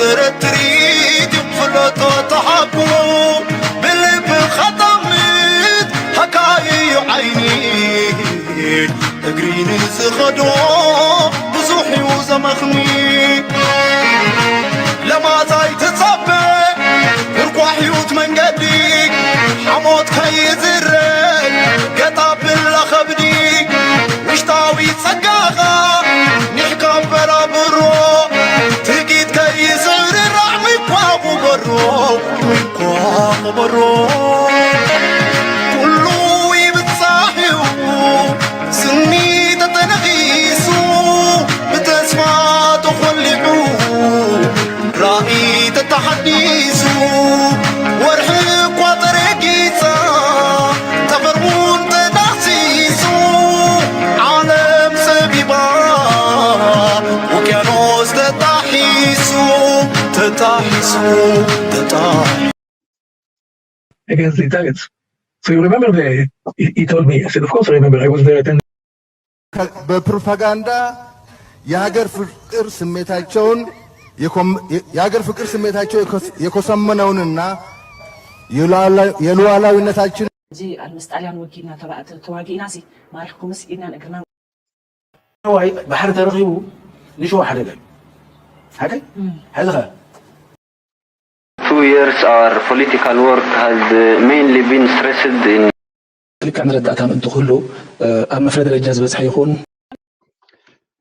ትርኢት ፍለጦ ተሓቡ ብልብኻ ጠምት ሃካይዩ ዓይኒ እግሪ ንዝኸዶ ብዙሕ እዩ ዘመኽኒ ለማታይ ትጸበ ምርኳሕ ህይወት መንገዲ ሓሞት ከይዝረግ ገጣ ብላ ከብዲ ውሽጣዊ ጸጋኻ ኒሕካ በራብሮ ትርጊት ከይስዕርራዕ ምኳ ቁበሮ ምኳ ቁበሮ ኩሉ ይብጻሕ እዩ ስኒ ተተነኺሱ ብተስፋ ተኾሊዑ ራእይ ተተሓዲሱ ወርሒ እኳ ተረጊጻ ጠፈር እውን ተዳህሲሱ ዓለም ጸቢባ ውቅያኖስ ተጣሒሱ ተጣሒሱ ተጣሒሱ against the Italians. So you remember the, he, he told me, I said, of course I remember, I was there at ten. በፕሮፓጋንዳ የሀገር ፍቅር ስሜታቸውን የኮም- የሀገር ፍቅር ስሜታቸው የኮስ- የኮሰመነውንና የሉዓላ- የሉዓላዊነታችን እዚ ኣብ ምስ ጣልያን ወጊድና ተባ- ተዋጊእና ሲ ማሪኽኩምስ ኢድናን እግርናን ሸዋይ ባሕሪ ተረኺቡ ንሸዋ ሓደጋ እዩ ሓቀይ ሕዚ ኸ two years our political work has mainly been stressed in ልክዕ መረዳእታ ምእንቲ ኩሉ ኣብ መፍረ ደረጃ ዝበፅሐ ይኹን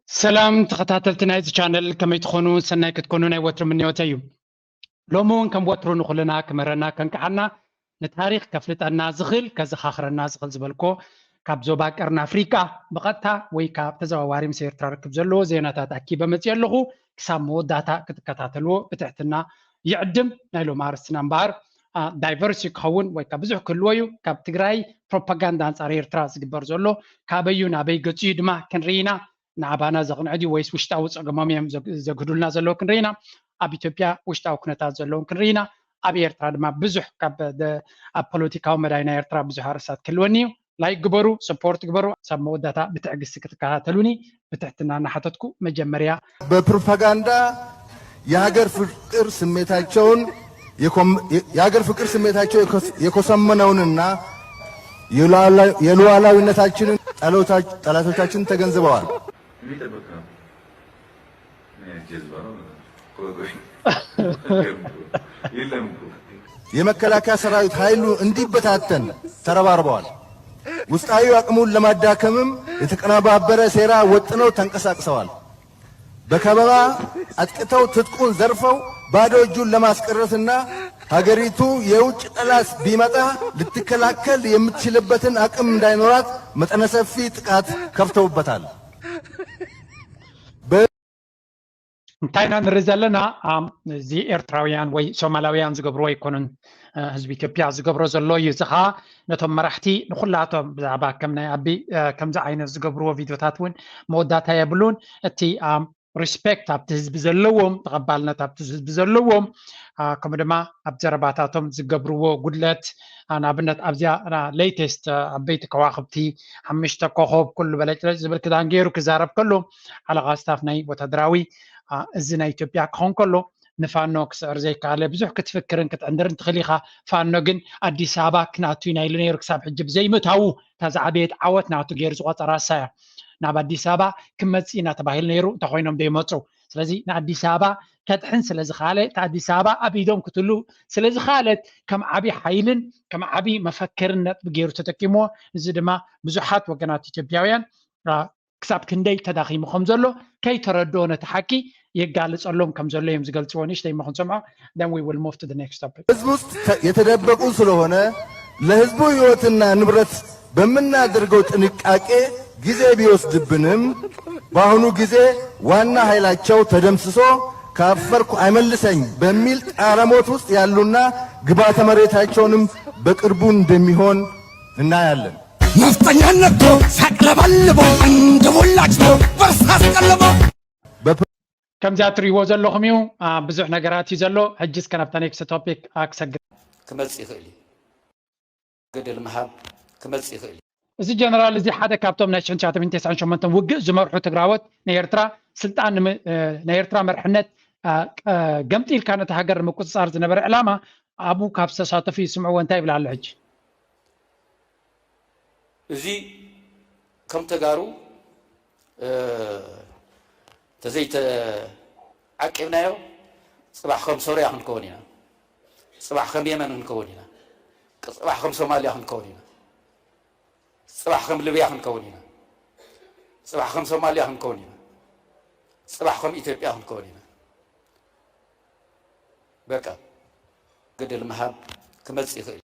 ሰላም ተኸታተልቲ ናይዚ ቻነል ከመይ ትኾኑ ሰናይ ክትኮኑ ናይ ወትሩ ምንዮተ እዩ ሎሚ እውን ከም ወትሩ ንኹልና ክምህረና ከንቅሓና ንታሪክ ከፍልጠና ዝኽእል ከዘኻኽረና ዝኽእል ዝበልኮ ካብ ዞባ ቀርኒ ኣፍሪቃ ብቐጥታ ወይ ካብ ተዘዋዋሪ ምስ ኤርትራ ርክብ ዘለዎ ዜናታት ኣኪበ መፅእ ኣለኹ ክሳብ መወዳእታ ክትከታተልዎ ብትሕትና ይዕድም ናይ ሎም ኣርስትና እምበኣር ዳይቨርሲ ክኸውን ወይ ብዙሕ ክህልዎ እዩ ካብ ትግራይ ፕሮፓጋንዳ ኣንፃር ኤርትራ ዝግበር ዘሎ ካበዩ ናበይ ገፅዩ ድማ ክንርኢና ንኣባና ዘቕንዐ ድዩ ወይስ ውሽጣዊ ፀገሞም እዮም ዘግህዱልና ዘለዉ ክንርኢና ኣብ ኢትዮጵያ ውሽጣዊ ኩነታት ዘለዉ ክንርኢና ኣብ ኤርትራ ድማ ብዙሕ ካብ ኣብ ፖለቲካዊ መዳይ ናይ ኤርትራ ብዙሕ ኣርእስታት ክህልወኒ እዩ ላይክ ግበሩ ሰፖርት ግበሩ ሳብ መወዳታ ብትዕግስቲ ክትከታተሉኒ ብትሕትና እናሓተትኩ መጀመርያ በፕሮፓጋንዳ የሀገር ፍቅር ስሜታቸውን የኮም- የሀገር ፍቅር ስሜታቸው የኮስ- የኮሰመነውንና የሉዓላ- የሉዓላዊነታችንን ጠላቶቻ- ጠላቶቻችን ተገንዝበዋል። የሚጠበቅ ነው። ጀዝባ ነው። የመከላከያ ሰራዊት ኃይሉ እንዲበታተን ተረባርበዋል። ውስጣዊ አቅሙን ለማዳከምም የተቀነባበረ ሴራ ወጥነው ተንቀሳቅሰዋል። በከበባ አጥቅተው ትጥቁን ዘርፈው ባዶ እጁን ለማስቀረትና ሀገሪቱ የውጭ ጠላት ቢመጣ ልትከላከል የምትችልበትን አቅም እንዳይኖራት መጠነ ሰፊ ጥቃት ከፍተውበታል። እንታይ ኢና ንርኢ ዘለና እዚ ኤርትራውያን ወይ ሶማላውያን ዝገብርዎ ኣይኮኑን ህዝቢ ኢትዮጵያ ዝገብሮ ዘሎ እዩ እዚ ከዓ ነቶም መራሕቲ ንኩላቶም ብዛዕባ ከም ናይ ኣቢ ከምዚ ዓይነት ዝገብርዎ ቪድዮታት እውን መወዳእታ የብሉን እቲ ሪስፔክት ኣብቲ ህዝቢ ዘለዎም ተቐባልነት ኣብቲ ህዝቢ ዘለዎም ከምኡ ድማ ኣብ ዘረባታቶም ዝገብርዎ ጉድለት ንኣብነት ኣብዚኣ ሌይቴስት ዓበይቲ ከዋክብቲ ሓሙሽተ ኮኸብ ኩሉ በለጭለጭ ዝብል ክዳን ገይሩ ክዛረብ ከሎ ሓለቓ ስታፍ ናይ ወታደራዊ እዚ ናይ ኢትዮጵያ ክኸውን ከሎ ንፋኖ ክስዕር ዘይከኣለ ብዙሕ ክትፍክርን ክትዕንድርን ትኽእል ኢኻ ፋኖ ግን ኣዲስ ኣበባ ክናቱ ኢና ኢሉ ነይሩ ክሳብ ሕጂ ብዘይምእታዉ እታ ዝዓበየት ዓወት ናቱ ገይሩ ዝቆፀራ እሳ እያ ናብ ኣዲስ ኣበባ ክመፅእ ኢና ተባሂሉ ነይሩ እንተኮይኖም ዘይመፁ ስለዚ ንኣዲስ ኣበባ ከድሕን ስለ ዝኸኣለ እታ ኣዲስ ኣበባ ኣብ ኢዶም ክትህሉ ስለ ዝኸኣለት ከም ዓብዪ ሓይልን ከም ዓብዪ መፈክርን ነጥቢ ገይሩ ተጠቂምዎ እዚ ድማ ብዙሓት ወገናት ኢትዮጵያውያን ክሳብ ክንደይ ተዳኺሙ ከም ዘሎ ከይተረድኦ ነቲ ሓቂ የጋልፀሎም ከም ዘሎ እዮም ዝገልፅዎ ንእሽተይ እሞ ክንሰምዖ then we will move to the next topic ህዝብ ውስጥ የተደበቁ ስለሆነ ለህዝቡ ህይወትና ንብረት በምናደርገው ጥንቃቄ ጊዜ ቢወስድብንም በአሁኑ ጊዜ ዋና ኃይላቸው ተደምስሶ ካፈርኩ አይመልሰኝ በሚል ጣረሞት ውስጥ ያሉና ግባተ መሬታቸውንም በቅርቡ እንደሚሆን እናያለን። ነፍጠኛን ነፍቶ ሲያቅለበልቦ እንደ ሞላጭ ነው በርስ አስቀልቦ ከምዚኣ ትሪእዎ ዘለኹም እዩ ብዙሕ ነገራት እዩ ዘሎ ሕጂ እስከ ናብታ ኔክስት ቶፒክ ክሰግር ክመፅእ ይኽእል እዩ ገደል ምሃብ ክመፅእ ይኽእል እዩ እዚ ጀነራል እዚ ሓደ ካብቶም ናይ ሽሕን ትሽዓተ ሚእትን ተስዓን ሸሞንተን ውግእ ዝመርሑ ትግራዎት ናይ ኤርትራ ስልጣን ናይ ኤርትራ መርሕነት ገምጢልካ ነቲ ሃገር ንምቁፅፃር ዝነበረ ዕላማ ኣብኡ ካብ ዝተሳተፉ ይስምዕዎ እንታይ ይብል ኣሎ ሕጂ? እዚ ከም ተጋሩ ተዘይተዓቂብናዮ ፅባሕ ከም ሶርያ ክንከውን ኢና። ፅባሕ ከም የመን ክንከውን ኢና። ፅባሕ ከም ሶማልያ ክንከውን ኢና። ፅባሕ ከም ልብያ ክንከውን ኢና። ፅባሕ ከም ሶማልያ ክንከውን ኢና። ፅባሕ ከም ኢትዮጵያ ክንከውን ኢና። በቃ ግድል ምሃብ ክመፅእ ይኽእል።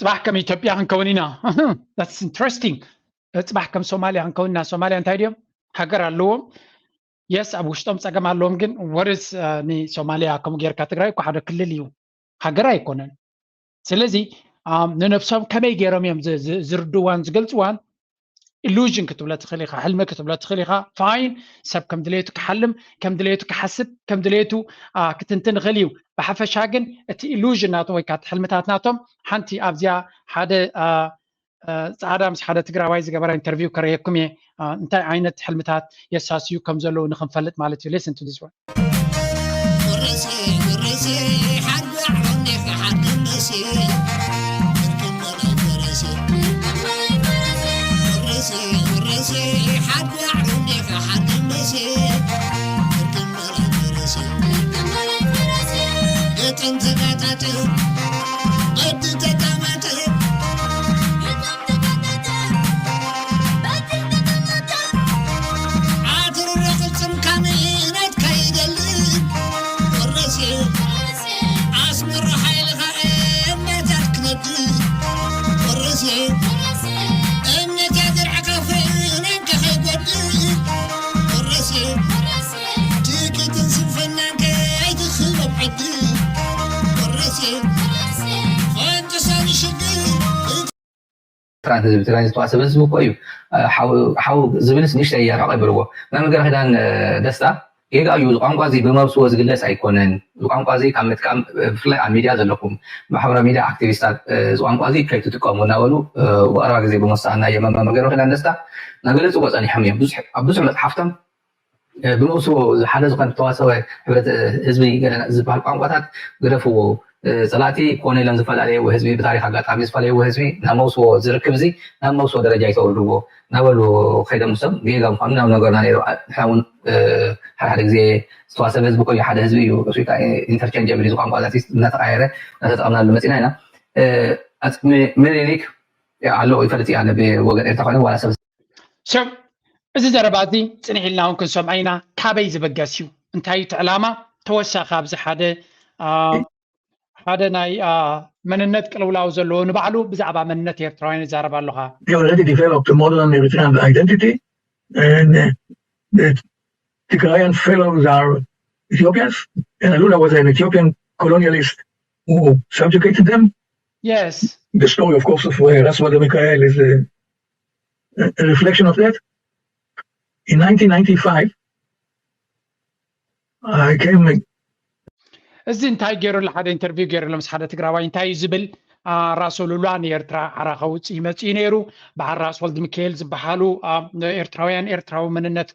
ፅባሕ ከም ኢትዮጵያ ክንከውን ኢና። That's interesting። ፅባሕ ከም ሶማልያ ክንከውን ኢና። ሶማልያ እንታይ ድዮም? ሃገር ኣለዎም። የስ ኣብ ውሽጦም ፀገም ኣለዎም፣ ግን ወርስ ንሶማልያ ከምኡ ጌርካ ትግራይ እኮ ሓደ ክልል እዩ፣ ሃገር ኣይኮነን። ስለዚ ንነብሶም ከመይ ገይሮም እዮም ዝርድዋን ዝገልፅዋን ኢሉዥን ክትብሎ ትኽእል ኢኻ፣ ሕልሚ ክትብሎ ትኽእል ኢኻ። ፋይን፣ ሰብ ከም ድሌቱ ክሓልም፣ ከም ድሌቱ ክሓስብ፣ ከም ድሌቱ ክትንትን ይኽእል እዩ። ብሓፈሻ ግን እቲ ኢሉዥን ናቶም ወይ ከዓ ሕልምታት ናቶም ሓንቲ ኣብዚኣ ሓደ ፃዕዳ ምስ ሓደ ትግራዋይ ዝገበረ ኢንተርቪው ከረየኩም እየ። እንታይ ዓይነት ሕልምታት የሳስዩ ከም ዘለዉ ንክንፈልጥ ማለት እዩ። Listen to this one. ኤርትራን ህዝቢ ትግራይን ዝተዋሰበ ህዝቢ እኮ እዩ። ሓው ዝብልስ ንእሽተይ ርሕቕ ይበልዎ። መምህር ገብረኪዳን ደስታ ጌጋ እዩ። እዚ ቋንቋ እዚ ብመብስዎ ዝግለጽ ኣይኮነን። እዚ ቋንቋ እዚ ካብ ምጥቃም ብፍላይ ኣብ ሚድያ ዘለኩም ማሕበራዊ ሚድያ ኣክቲቪስታት እዚ ቋንቋ እዚ ከይትጥቀሙ እናበሉ ብቐረባ ግዜ ብምወሳእናዮ መምህር ገብረኪዳን ደስታ እናገለጽዎ ጸኒሖም እዮም። ኣብ ብዙሕ መጽሓፍቶም ብመውስቦ ሓደ ዝኾነ ዝተዋሰበ ሕብረት ህዝቢ ዝበሃል ቋንቋታት ግደፍዎ፣ ፀላእቲ ኮነ ኢሎም ዝፈላለየዎ ህዝቢ፣ ብታሪክ ኣጋጣሚ ዝፈለየዎ ህዝቢ ናብ መውስቦ ዝርክብ እዚ ናብ መውስቦ ደረጃ ይተውርድዎ እናበሉ ከይዶም ንሶም ጌጋ ምኳኑ ናብ ነገርና ነይሩ። ንሕና እውን ሓደ ሓደ ግዜ ዝተዋሰበ ህዝቢ ኮይኑ ሓደ ህዝቢ እዩ። ኢንተርቸንጀብል እዚ ቋንቋታት እናተቃየረ እናተጠቀምናሉ መፂና ኢና። ምኒልክ ኣለዎ ይፈልጥ እየ ኣነ ብወገን ኤርትራ ኮይነ ዋላ ሰብ ሰብ እዚ ዘረባ እዚ ፅንሕ ኢልና እውን ክንሰምዖ ኢና። ካበይ ዝብገስ እዩ? እንታይ እዩ እቲ ዕላማ? ተወሳኺ ኣብዚ ሓደ ሓደ ናይ መንነት ቅልውላው ዘለዎ ንባዕሉ ብዛዕባ መንነት ኤርትራውያን ይዛረብ ኣለኻ። They already developed a modern Eritrean identity and the Tigrayan fellows are Ethiopians and Alula was an Ethiopian colonialist who subjugated them. Yes. The story, of course, of Ras Walda Mikael is a, a reflection of that. In nineteen ninety-five, I came. እዚ እንታይ ገይሩ ኣሎ? ሓደ ኢንተርቪው ገይሩ ኣሎ ምስ ሓደ ትግራዋይ። እንታይ እዩ ዝብል? ራስ ኣሉላ ንኤርትራ ሓራ ከውፅእ ይመፅእ ነይሩ። በዓል ራስ ወልድ ሚካኤል ዝበሃሉ ኤርትራውያን ኤርትራዊ መንነት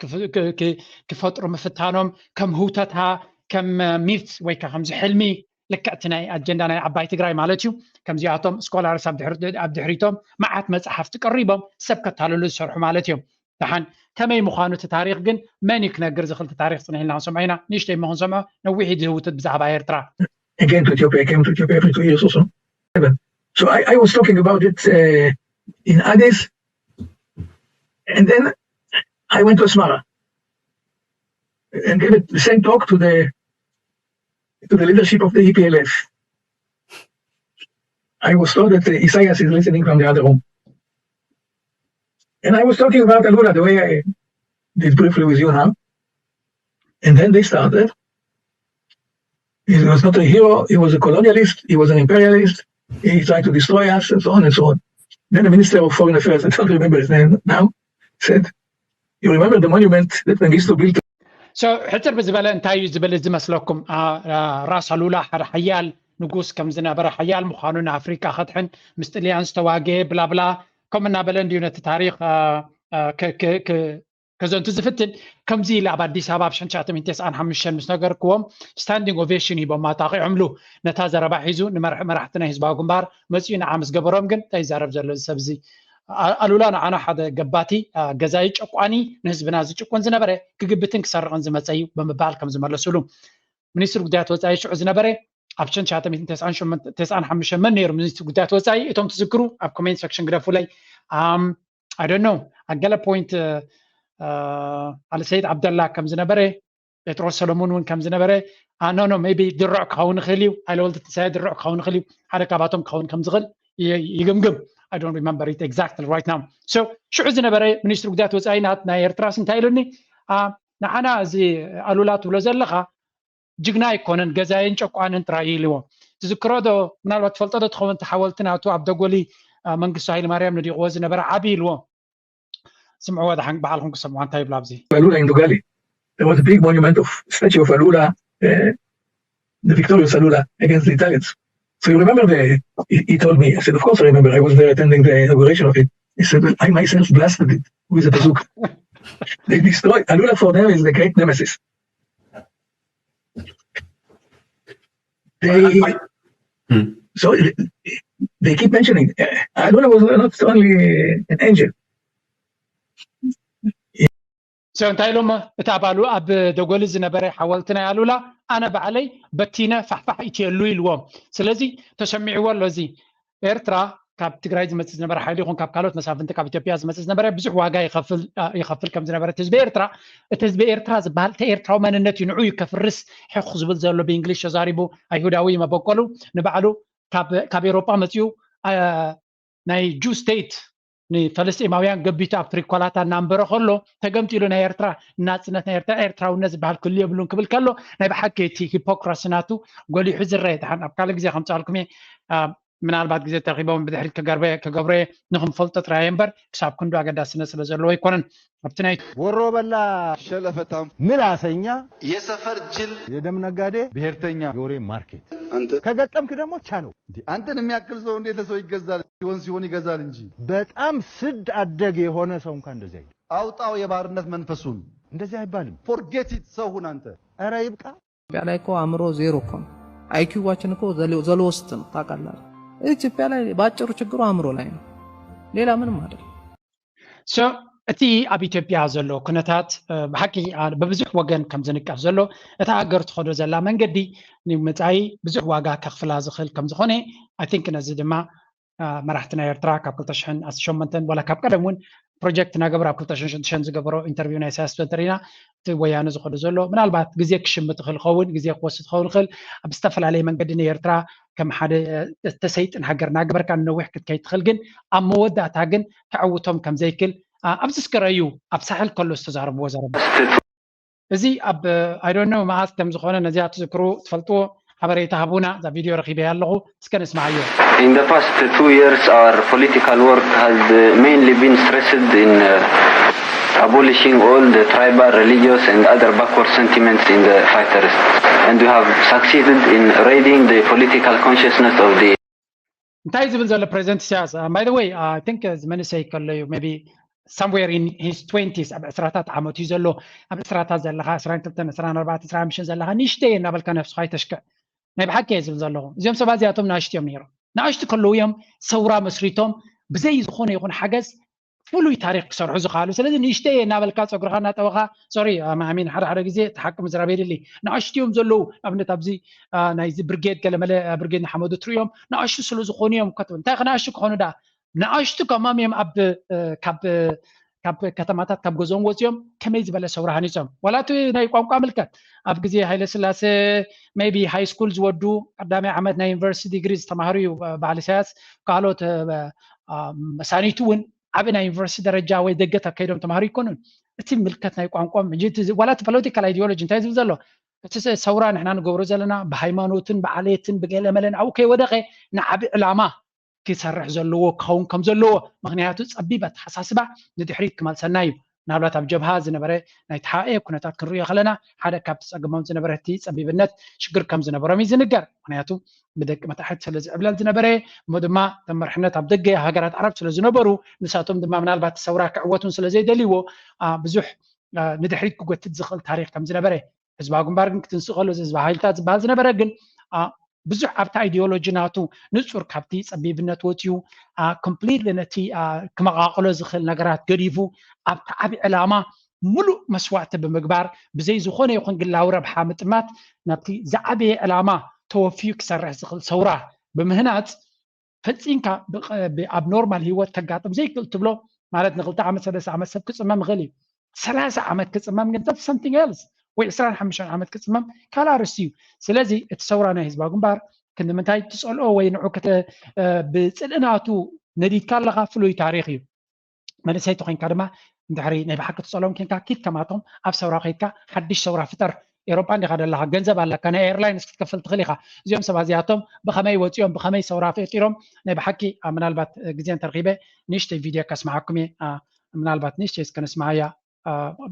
ክፈጥሩ ምፍታኖም ከም ህውተታ፣ ከም ሚት ወይ ከዓ ከምዚ ሕልሚ ልክዕ እቲ ናይ ኣጀንዳ ናይ ዓባይ ትግራይ ማለት እዩ። ከምዚኣቶም ስኮላርስ ኣብ ድሕሪቶም መዓት መፅሓፍቲ ቀሪቦም ሰብ ከታልሉ ዝሰርሑ ማለት እዮም። ደሓን ከመይ ምዃኑ እቲ ታሪኽ ግን መን እዩ ክነግር ዝኽእል? እቲ ታሪኽ ፅንሕ ኢልና ክንሰምዖ ኢና። ንእሽተይ እሞ ክንሰምዖ ነዊሕ እዩ ዝህውትት ብዛዕባ ኤርትራ። Again to Ethiopia, I came to Ethiopia every two years or so. So I, I was talking about it uh, in Addis, and then I went to Asmara and gave the same talk to the to the leadership of the E P L F. I was told that uh, Isaias is listening from the other room. And I was talking about Alula the way I did briefly with you now. And then they started. He was not a hero, he was a colonialist, he was an imperialist, he tried to destroy us, and so on and so on. Then the Minister of Foreign Affairs, I don't remember his name now, said, You remember the monument that Mengistu built? ሕፅር ብዝበለ እንታይ እዩ ዝብል ዝመስለኩም? ራስ ኣሉላ ሓደ ሓያል ንጉስ ከም ዝነበረ፣ ሓያል ምዃኑ፣ ንኣፍሪቃ ከድሕን ምስ ጥልያን ዝተዋገየ ብላብላ ከም እናበለ እንድዩ ነቲ ታሪኽ ከዘንቱ ዝፍትን ከምዚ ኢለ ኣብ ኣዲስ ኣበባ ኣብ ሸንሻተ ሚእቲ ተስዓን ሓሙሽተን ምስ ነገርክዎም ስታንዲንግ ኦቬሽን ሂቦም ኣጣቂዖምሉ። ነታ ዘረባ ሒዙ ንመርሒ መራሕቲ ናይ ህዝባዊ ግንባር መፅኡ ንዓ ምስ ገበሮም ግን እንታይ ይዛረብ ዘሎ እዚ ሰብ እዚ? ኣሉላ ንዓና ሓደ ገባቲ ገዛኢ ጨቋኒ ንህዝብና ዝጭቁን ዝነበረ ክግብትን ክሰርቕን ዝመፀ እዩ ብምባል ከም ዝመለሱሉ ሚኒስትር ጉዳያት ወፃኢ ሽዑ ዝነበረ ኣብ ሸንሻተ ሚእቲ ተስዓን ሓሙሽተን መን ነይሩ ሚኒስትር ጉዳያት ወፃኢ? እቶም ትዝክሩ ኣብ ኮሜንት ሴክሽን ግደፉለይ። ኣም ኣይ ዶንት ኖ ኣብ ገለ ፖይንት ኣልሰይድ ዓብደላ ከም ዝነበረ ጴጥሮስ ሰለሙን እውን ከም ዝነበረ ኖ ኖ ቢ ድርዕ ክኸውን ይኽእል እዩ። ሃይለወልድ ትንሳኤ ድርዕ ክኸውን ይኽእል እዩ። ሓደ ካብኣቶም ክኸውን ከም ዝኽእል ይግምግም። I don't remember it exactly right now. So ሽዑ ዝነበረ ሚኒስትሪ ጉዳያት ወፃኢ ናይ ኤርትራስ እንታይ ኢሉኒ? ንዓና እዚ ኣሉላ ትብሎ ዘለኻ ጅግና ኣይኮነን ገዛይን ጨቋንን ጥራይ ኢልዎ። ትዝክሮ ዶ? ምናልባት ትፈልጦ ዶ ትኸውን? እቲ ሓወልቲ ናቱ ኣብ ደጎሊ መንግስቱ ሃይለማርያም ነዲቕዎ ዝነበረ ዓቢ ኢልዎ። ስምዕዎ ደሓን ባዕልኩም ክሰምዑ እንታይ ይብሉ ኣብዚ? Alula in Dogali. There was a big monument of statue of Alula, uh, the victorious Alula against the Italians. So you remember the, he, he told me, I said, of course I remember, I was there attending the inauguration of it. He said, well, I myself blasted it with a bazooka. They destroyed, Alula for them is the great nemesis. They, so they keep mentioning uh, Alula was not only an angel. So እንታይ ኢሎም? እቲ ኣባሉ ኣብ ደጎሊ ዝነበረ ሓወልቲ ናይ ኣሉላ ኣነ ባዕለይ በቲነ ፋሕፋሕ ኢትየሉ ኢልዎም። ስለዚ ተሰሚዕዎ ኣሎ። እዚ ኤርትራ ካብ ትግራይ ዝመፅእ ዝነበረ ሓይሊ ይኹን ካብ ካልኦት መሳፍንቲ ካብ ኢትዮጵያ ዝመፅእ ዝነበረ ብዙሕ ዋጋ ይኸፍል ከም ዝነበረ እቲ ህዝቢ ኤርትራ እቲ ህዝቢ ኤርትራ ዝበሃል እቲ ኤርትራዊ መንነት እዩ። ንዑ እዩ ከፍርስ ሕኽ ዝብል ዘሎ ብእንግሊሽ ተዛሪቡ ኣይሁዳዊ መበቆሉ ንባዕሉ ካብ ኤሮጳ መፅኡ ናይ ጁ ስቴት ንፈለስጢማውያን ገቢቱ ኣብ ትሪኮላታ እናንበረ ከሎ ተገምጢሉ ናይ ኤርትራ ናፅነት ናይ ኤርትራ ኤርትራውነት ዝበሃል ክህሉ የብሉን ክብል ከሎ ናይ ብሓቂ እቲ ሂፖክራሲ ናቱ ጎሊሑ ዝረአ። ድሓን ኣብ ካልእ ግዜ ከምፅኣልኩም እየ። ምናልባት ግዜ ተረኺቦም ብድሕሪት ክገብረ ክገብረ ንክንፈልጦ ጥራይ እምበር ክሳብ ክንዱ ኣገዳስነት ስለ ዘለዎ ኣይኮነን። ኣብቲ ናይ ወሮ በላ ሸለፈታም ምላሰኛ የሰፈር ጅል የደም ነጋዴ ብሔርተኛ የወሬ ማርኬት አንተ ከገጠምክ ደግሞ ቻለው። አንተን የሚያክል ሰው እንዴት ለሰው ይገዛል? ሲሆን ሲሆን ይገዛል እንጂ በጣም ስድ አደግ የሆነ ሰው እንኳን እንደዚህ አይልም። አውጣው የባርነት መንፈሱን። እንደዚህ አይባልም። Forget it ሰው ሁን አንተ። ኧረ ይብቃ። ኢትዮጵያ ላይ እኮ አእምሮ ዜሮ እኮ ነው። አይኪዋችን እኮ ዘ ሎወስት ነው ታውቃለህ። ኢትዮጵያ ላይ በአጭሩ ችግሩ አእምሮ ላይ ነው፣ ሌላ ምንም አይደለም። So እቲ ኣብ ኢትዮጵያ ዘሎ ኩነታት ብሓቂ ብብዙሕ ወገን ከም ዝንቀፍ ዘሎ እታ ሃገር ትኸዶ ዘላ መንገዲ ንመፃኢ ብዙሕ ዋጋ ከኽፍላ ዝኽእል ከም ዝኾነ I think ነዚ ድማ መራሕቲ ናይ ኤርትራ ካብ ክልተ ሽሕን ሸሞንተን ዋላ ካብ ቀደም እውን ፕሮጀክት እናገበሩ ኣብ ክልተ ሽሕን ሽዱሽተን ዝገበሮ ኢንተርቪው ናይ ኢሳያስ እንተሪና እቲ ወያነ ዝኸዶ ዘሎ ምናልባት ግዜ ክሽምት ይኽእል ይኸውን፣ ግዜ ክወስድ ክኸውን ይኽእል። ኣብ ዝተፈላለየ መንገዲ ንኤርትራ ከም ሓደ ተሰይጥን ሃገር እናገበርካ ንነዊሕ ክትከይድ ትኽእል፣ ግን ኣብ መወዳእታ ግን ከዕውቶም ከም ዘይክል ኣብዚ እስከ ረእዩ ኣብ ሳሕል ከሎ ዝተዛረብዎ ዘረባ እዚ ኣብ I don't know መዓስ ከም ዝኾነ ነዚኣ ትዝክሩ ትፈልጥዎ ሓበሬታ ሃቡና። እዛ ቪድዮ ረኺበያ ኣለኹ፣ እስከ ንስማዓዮ። In the past two years, our political work has uh, mainly been stressed in uh, abolishing all the tribal, religious, and other backward sentiments in the fighters, and we have succeeded in raising the political consciousness of the እንታይ ዝብል ዘሎ ፕሬዚደንት ኢሳያስ? By the way, I think እዚ መንእሰይ ከሎ እዩ maybe somewhere in his twenties ኣብ ዕስራታት ዓመት እዩ ዘሎ። ኣብ ዕስራታት ዘለኻ ዕስራን ክልተን ዕስራን ኣርባዕተን ዕስራን ሓሙሽተን ዘለኻ ንእሽተይ እናበልካ ነብስኻ ኣይተሽክዕ። ናይ ብሓቂ እየ ዝብል ዘለኹ። እዚኦም ሰባት እዚኣቶም ንኣሽቱ እዮም ነይሮም። ንኣሽቱ ከለዉ እዮም ሰውራ መስሪቶም ብዘይ ዝኾነ ይኹን ሓገዝ ፍሉይ ታሪኽ ክሰርሑ ዝኽኣሉ። ስለዚ ንእሽተይ እየ እናበልካ ፀጉርኻ እናጠበኻ sorry I mean ሓደ ሓደ ግዜ እቲ ሓቂ ምዝራብ የድሊ። ንኣሽቱ እዮም ዘለዉ። ንኣብነት ኣብዚ ናይዚ ብርጌድ ገለመለ ብርጌድ ንሓመዱ ትርእዮም ንኣሽቱ ስለ ዝኾኑ እዮም። እንታይ ንኣሽቱ ክኾኑ ደኣ ንኣሽቱ ከማም እዮም ኣብ ካብ ካብ ከተማታት ካብ ገዝኦም ወፂኦም ከመይ ዝበለ ሰውራ ሃኒፆም። ዋላ እቲ ናይ ቋንቋ ምልከት ኣብ ግዜ ሃይለ ስላሴ maybe high school ዝወዱ ቀዳማይ ዓመት ናይ ዩኒቨርሲቲ ዲግሪ ዝተማሃሩ እዩ በዓል ኢሳያስ ካልኦት መሳኒቱ እውን ዓቢ ናይ ዩኒቨርሲቲ ደረጃ ወይ ደገ ተካይዶም ተማሃሩ ይኮኑን። እቲ ምልከት ናይ ቋንቋም ዋላ እቲ ፖለቲካል ideology እንታይ ዝብል ዘሎ እቲ ሰውራ ንሕና ንገብሮ ዘለና ብሃይማኖትን ብዓሌትን ብገለመለን ኣብኡ ከይወደቀ ንዓቢ ዕላማ ክሰርሕ ዘለዎ ክኸውን ከም ዘለዎ ምክንያቱ ፀቢብ ኣተሓሳስባ ንድሕሪት ክመልሰና እዩ። ምናልባት ኣብ ጀብሃ ዝነበረ ናይ ተሓኤ ኩነታት ክንሪኦ ከለና ሓደ ካብቲ ፀገሞም ዝነበረ እቲ ፀቢብነት ሽግር ከም ዝነበሮም እዩ ዝንገር። ምክንያቱ ብደቂ መታሕት ስለ ዝዕብለል ዝነበረ፣ እሞ ድማ ተመርሕነት ኣብ ደገ ሃገራት ዓረብ ስለ ዝነበሩ፣ ንሳቶም ድማ ምናልባት ሰውራ ክዕወቱን ስለ ዘይደልይዎ ብዙሕ ንድሕሪት ክጎትት ዝኽእል ታሪክ ከም ዝነበረ፣ ህዝባዊ ግንባር ግን ክትንስእ ከሎ እዚ ህዝባዊ ሓይልታት ዝበሃል ዝነበረ ግን ብዙሕ ኣብቲ ኣይዲዮሎጂ ናቱ ንፁር ካብቲ ፀቢብነት ወፂኡ ኮምፕሊትሊ ነቲ ክመቃቅሎ ዝኽእል ነገራት ገዲፉ ኣብቲ ዓብዪ ዕላማ ሙሉእ መስዋእቲ ብምግባር ብዘይ ዝኾነ ይኹን ግላዊ ረብሓ ምጥማት ናብቲ ዝዓበየ ዕላማ ተወፊዩ ክሰርሕ ዝኽእል ሰውራ ብምህናፅ ፈፂምካ ኣብ ኖርማል ህይወት ከጋጥም ዘይክእል ትብሎ ማለት ንክልተ ዓመት ሰለስተ ዓመት ሰብ ክፅመም ይኽእል እዩ። ሰላሳ ዓመት ክፅመም ግን that's something else ወይ ዕስራን ሓሙሽተን ዓመት ክፅመም ካልእ ኣርእስቲ እዩ። ስለዚ እቲ ሰውራ ናይ ህዝባዊ ግንባር ክንዲ ምንታይ ትፀልኦ ወይ ንዑ ብፅልእናቱ ነዲድካ ኣለኻ ፍሉይ ታሪክ እዩ። መንእሰይ ተኮይንካ ድማ እንድሕሪ ናይ ብሓቂ ትፀልኦም ኮንካ ኪድ ከማቶም ኣብ ሰውራ ከይድካ ሓድሽ ሰውራ ፍጠር። ኤሮጳ እንዲኻ ደለኻ፣ ገንዘብ ኣለካ፣ ናይ ኤርላይንስ ክትከፍል ትኽእል ኢኻ። እዚኦም ሰባት እዚኣቶም ብኸመይ ወፂኦም ብኸመይ ሰውራ ፈጢሮም ናይ ብሓቂ ምናልባት ግዜ እንተረኺበ ንእሽተይ ቪድዮ ከስምዓኩም እየ። ምናልባት ንእሽተይ እስከ ንስምዓያ።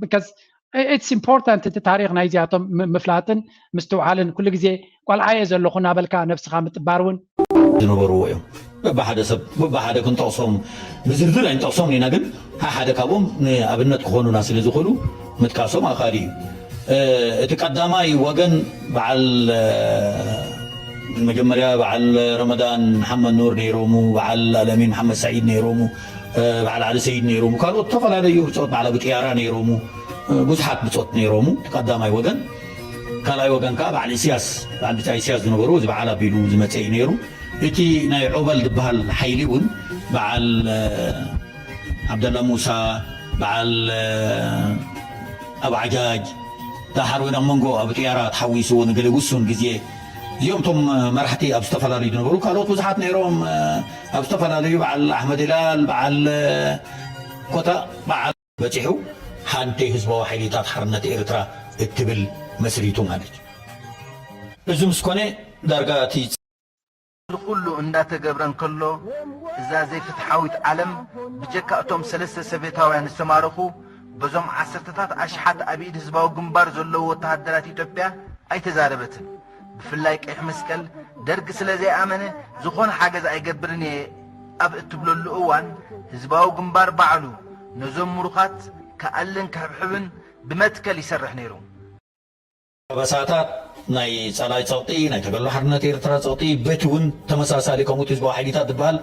Because it's important እቲ ታሪክ ናይዚኣቶም ምፍላጥን ምስትውዓልን ኩሉ ግዜ ቆልዓ እየ ዘለኹ እናበልካ ነብስኻ ምጥባር እውን ዝነበርዎ እዮም። በብሓደ ሰብ በብሓደ ክንጠቕሶም ብዝርዝር ኣይንጠቕሶም ኢና፣ ግን ሓደ ካብኦም ንኣብነት ክኾኑና ስለ ዝኽእሉ ምጥቃሶም ኣኻሊ እዩ። እቲ ቀዳማይ ወገን በዓል መጀመርያ በዓል ረመዳን መሓመድ ኑር ነይሮሙ፣ በዓል ኣለሚን መሓመድ ሰዒድ ነይሮሙ፣ በዓል ዓሊ ሰይድ ነይሮሙ፣ ካልኦት ዝተፈላለዩ ብፆት በዓል ኣብጥያራ ነይሮሙ፣ ብዙሓት ብፆት ነይሮሙ። ቀዳማይ ወገን ካልኣይ ወገን ከዓ በዓል ኢስያስ በዓል ብጫ ኢስያስ ዝነበሩ እዚ በዓል ኣቢሉ ዝመፀ እዩ ነይሩ። እቲ ናይ ዖበል ዝበሃል ሓይሊ እውን በዓል ዓብደላ ሙሳ፣ በዓል ኣብ ዓጃጅ፣ ዳሓር እውን ኣብ መንጎ ኣብ ጥያራ ተሓዊሱ ንገለ ውሱን ግዜ እዚኦም እቶም መራሕቲ ኣብ ዝተፈላለዩ ዝነበሩ ካልኦት ብዙሓት ነይሮም። ኣብ ዝተፈላለዩ በዓል ኣሕመድ ላል በዓል ኮታ በዓል በፂሑ ሓንቲ ህዝባዊ ሓይሊታት ሓርነት ኤርትራ እትብል መስሪቱ ማለት እዩ። እዚ ምስ ኮነ ዳርጋ እቲ እዚ ኩሉ እንዳተገብረ እንከሎ እዛ ዘይፍትሓዊት ዓለም ብጀካ እቶም ሰለስተ ሰቬታውያን ዝተማረኹ በዞም ዓሰርተታት ኣሽሓት ኣብ ኢድ ህዝባዊ ግንባር ዘለዉ ወተሃደራት ኢትዮጵያ ኣይተዛረበትን። ብፍላይ ቀይሕ መስቀል ደርጊ ስለ ዘይኣመነ ዝኾነ ሓገዝ ኣይገብርን እየ ኣብ እትብለሉ እዋን ህዝባዊ ግንባር ባዕሉ ነዞም ምሩኻት ክኣልን ክሕብሕብን ብመትከል ይሰርሕ ነይሩ። ጠበሳታት ናይ ጸላኢ ጸቕጢ ናይ ተጋድሎ ሓርነት ኤርትራ ጸቕጢ በቲ እውን ተመሳሳሊ ከምኡ ህዝባዊ ሓይሊታት ዝበሃል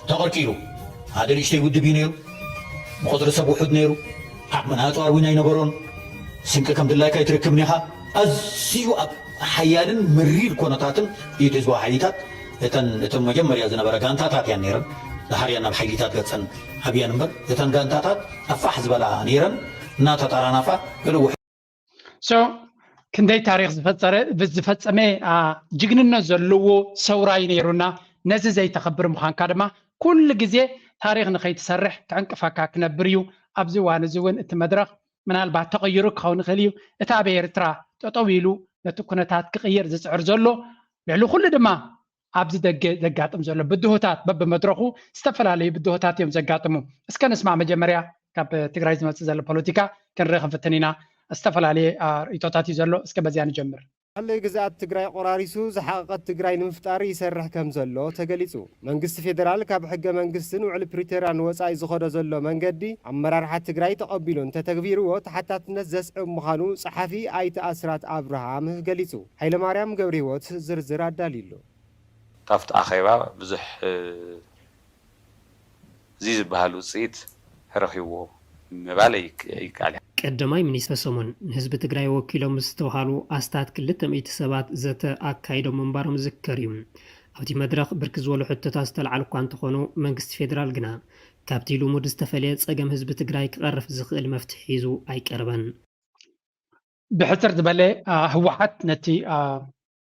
ተቐርቂሩ። ሓደ ንእሽተይ ውድብ እዩ ነይሩ። ብቁፅሪ ሰብ ውሑድ ነይሩ። ዓቕምን ኣፅዋር እውን ኣይነበሮን። ስንቂ ከም ድላይካ ኣይትረክብን ኢኻ። ኣዝዩ ኣብ ሓያልን መሪር ኮነታትን እዩ ህዝባዊ ሓይሊታት እተን እቶም መጀመርያ ዝነበረ ጋንታታት እያን ነይረን። ድሓር እያን ናብ ሓይሊታት ገፀን ዓብያን እምበር እተን ጋንታታት ኣፋሕ ዝበላ ነይረን። እናተጠራናፋ ገለ ውሑድ so ክንደይ ታሪክ ዝፈፀረ ዝፈፀመ ጅግንነት ዘለዎ ሰውራይ ነይሩና። ነዚ ዘይተኸብር ምዃንካ ድማ ኩሉ ግዜ ታሪክ ንኸይትሰርሕ ክዕንቅፈካ ክነብር እዩ። ኣብዚ እዋን እዚ እውን እቲ መድረክ ምናልባት ተቐይሩ ክኸውን ይኽእል እዩ። እቲ ኣብ ኤርትራ ጠጠው ኢሉ ነቲ ኩነታት ክቕይር ዝፅዕር ዘሎ ልዕሊ ኩሉ ድማ ኣብዚ ደገ ዘጋጥም ዘሎ ብድሆታት በብመድረኹ ዝተፈላለዩ ብድሆታት እዮም ዘጋጥሙ። እስከ ንስማዕ መጀመርያ ካብ ትግራይ ዝመፅእ ዘሎ ፖለቲካ ክንርኢ ክንፍትን ኢና። ዝተፈላለየ ርእቶታት እዩ ዘሎ። እስከ በዚያ ንጀምር። ሓለይ ግዝኣት ትግራይ ቆራሪሱ ዝሓቐቐት ትግራይ ንምፍጣር ይሰርሕ ከም ዘሎ ተገሊፁ። መንግስቲ ፌደራል ካብ ሕገ መንግስትን ውዕሊ ፕሪቶርያን ወፃኢ ዝኸዶ ዘሎ መንገዲ ኣመራርሓ ትግራይ ተቐቢሉ እንተተግቢርዎ ተሓታትነት ዘስዕብ ምዃኑ ፀሓፊ ኣይተ ኣስራት ኣብርሃም ገሊፁ። ሃይለማርያም ገብረሂወት ዝርዝር ኣዳልዩሉ። ካብቲ ኣኼባ ብዙሕ እዚ ዝበሃል ውፅኢት ረኺብዎ ምባል ይከኣል። ቀዳማይ ሚኒስተር ሰሞን ንህዝቢ ትግራይ ወኪሎም ዝተብሃሉ ኣስታት ክልተ ሚእቲ ሰባት ዘተ ኣካይዶም ምንባሮም ዝዝከር እዩ። ኣብቲ መድረኽ ብርክት ዝበሉ ሕቶታት ዝተለዓሉ እኳ እንተኾኑ መንግስቲ ፌደራል ግና ካብቲ ልሙድ ዝተፈለየ ፀገም ህዝቢ ትግራይ ክቐርፍ ዝኽእል መፍትሒ ሒዙ ኣይቀረበን። ብሕፅር ዝበለ ህወሓት ነቲ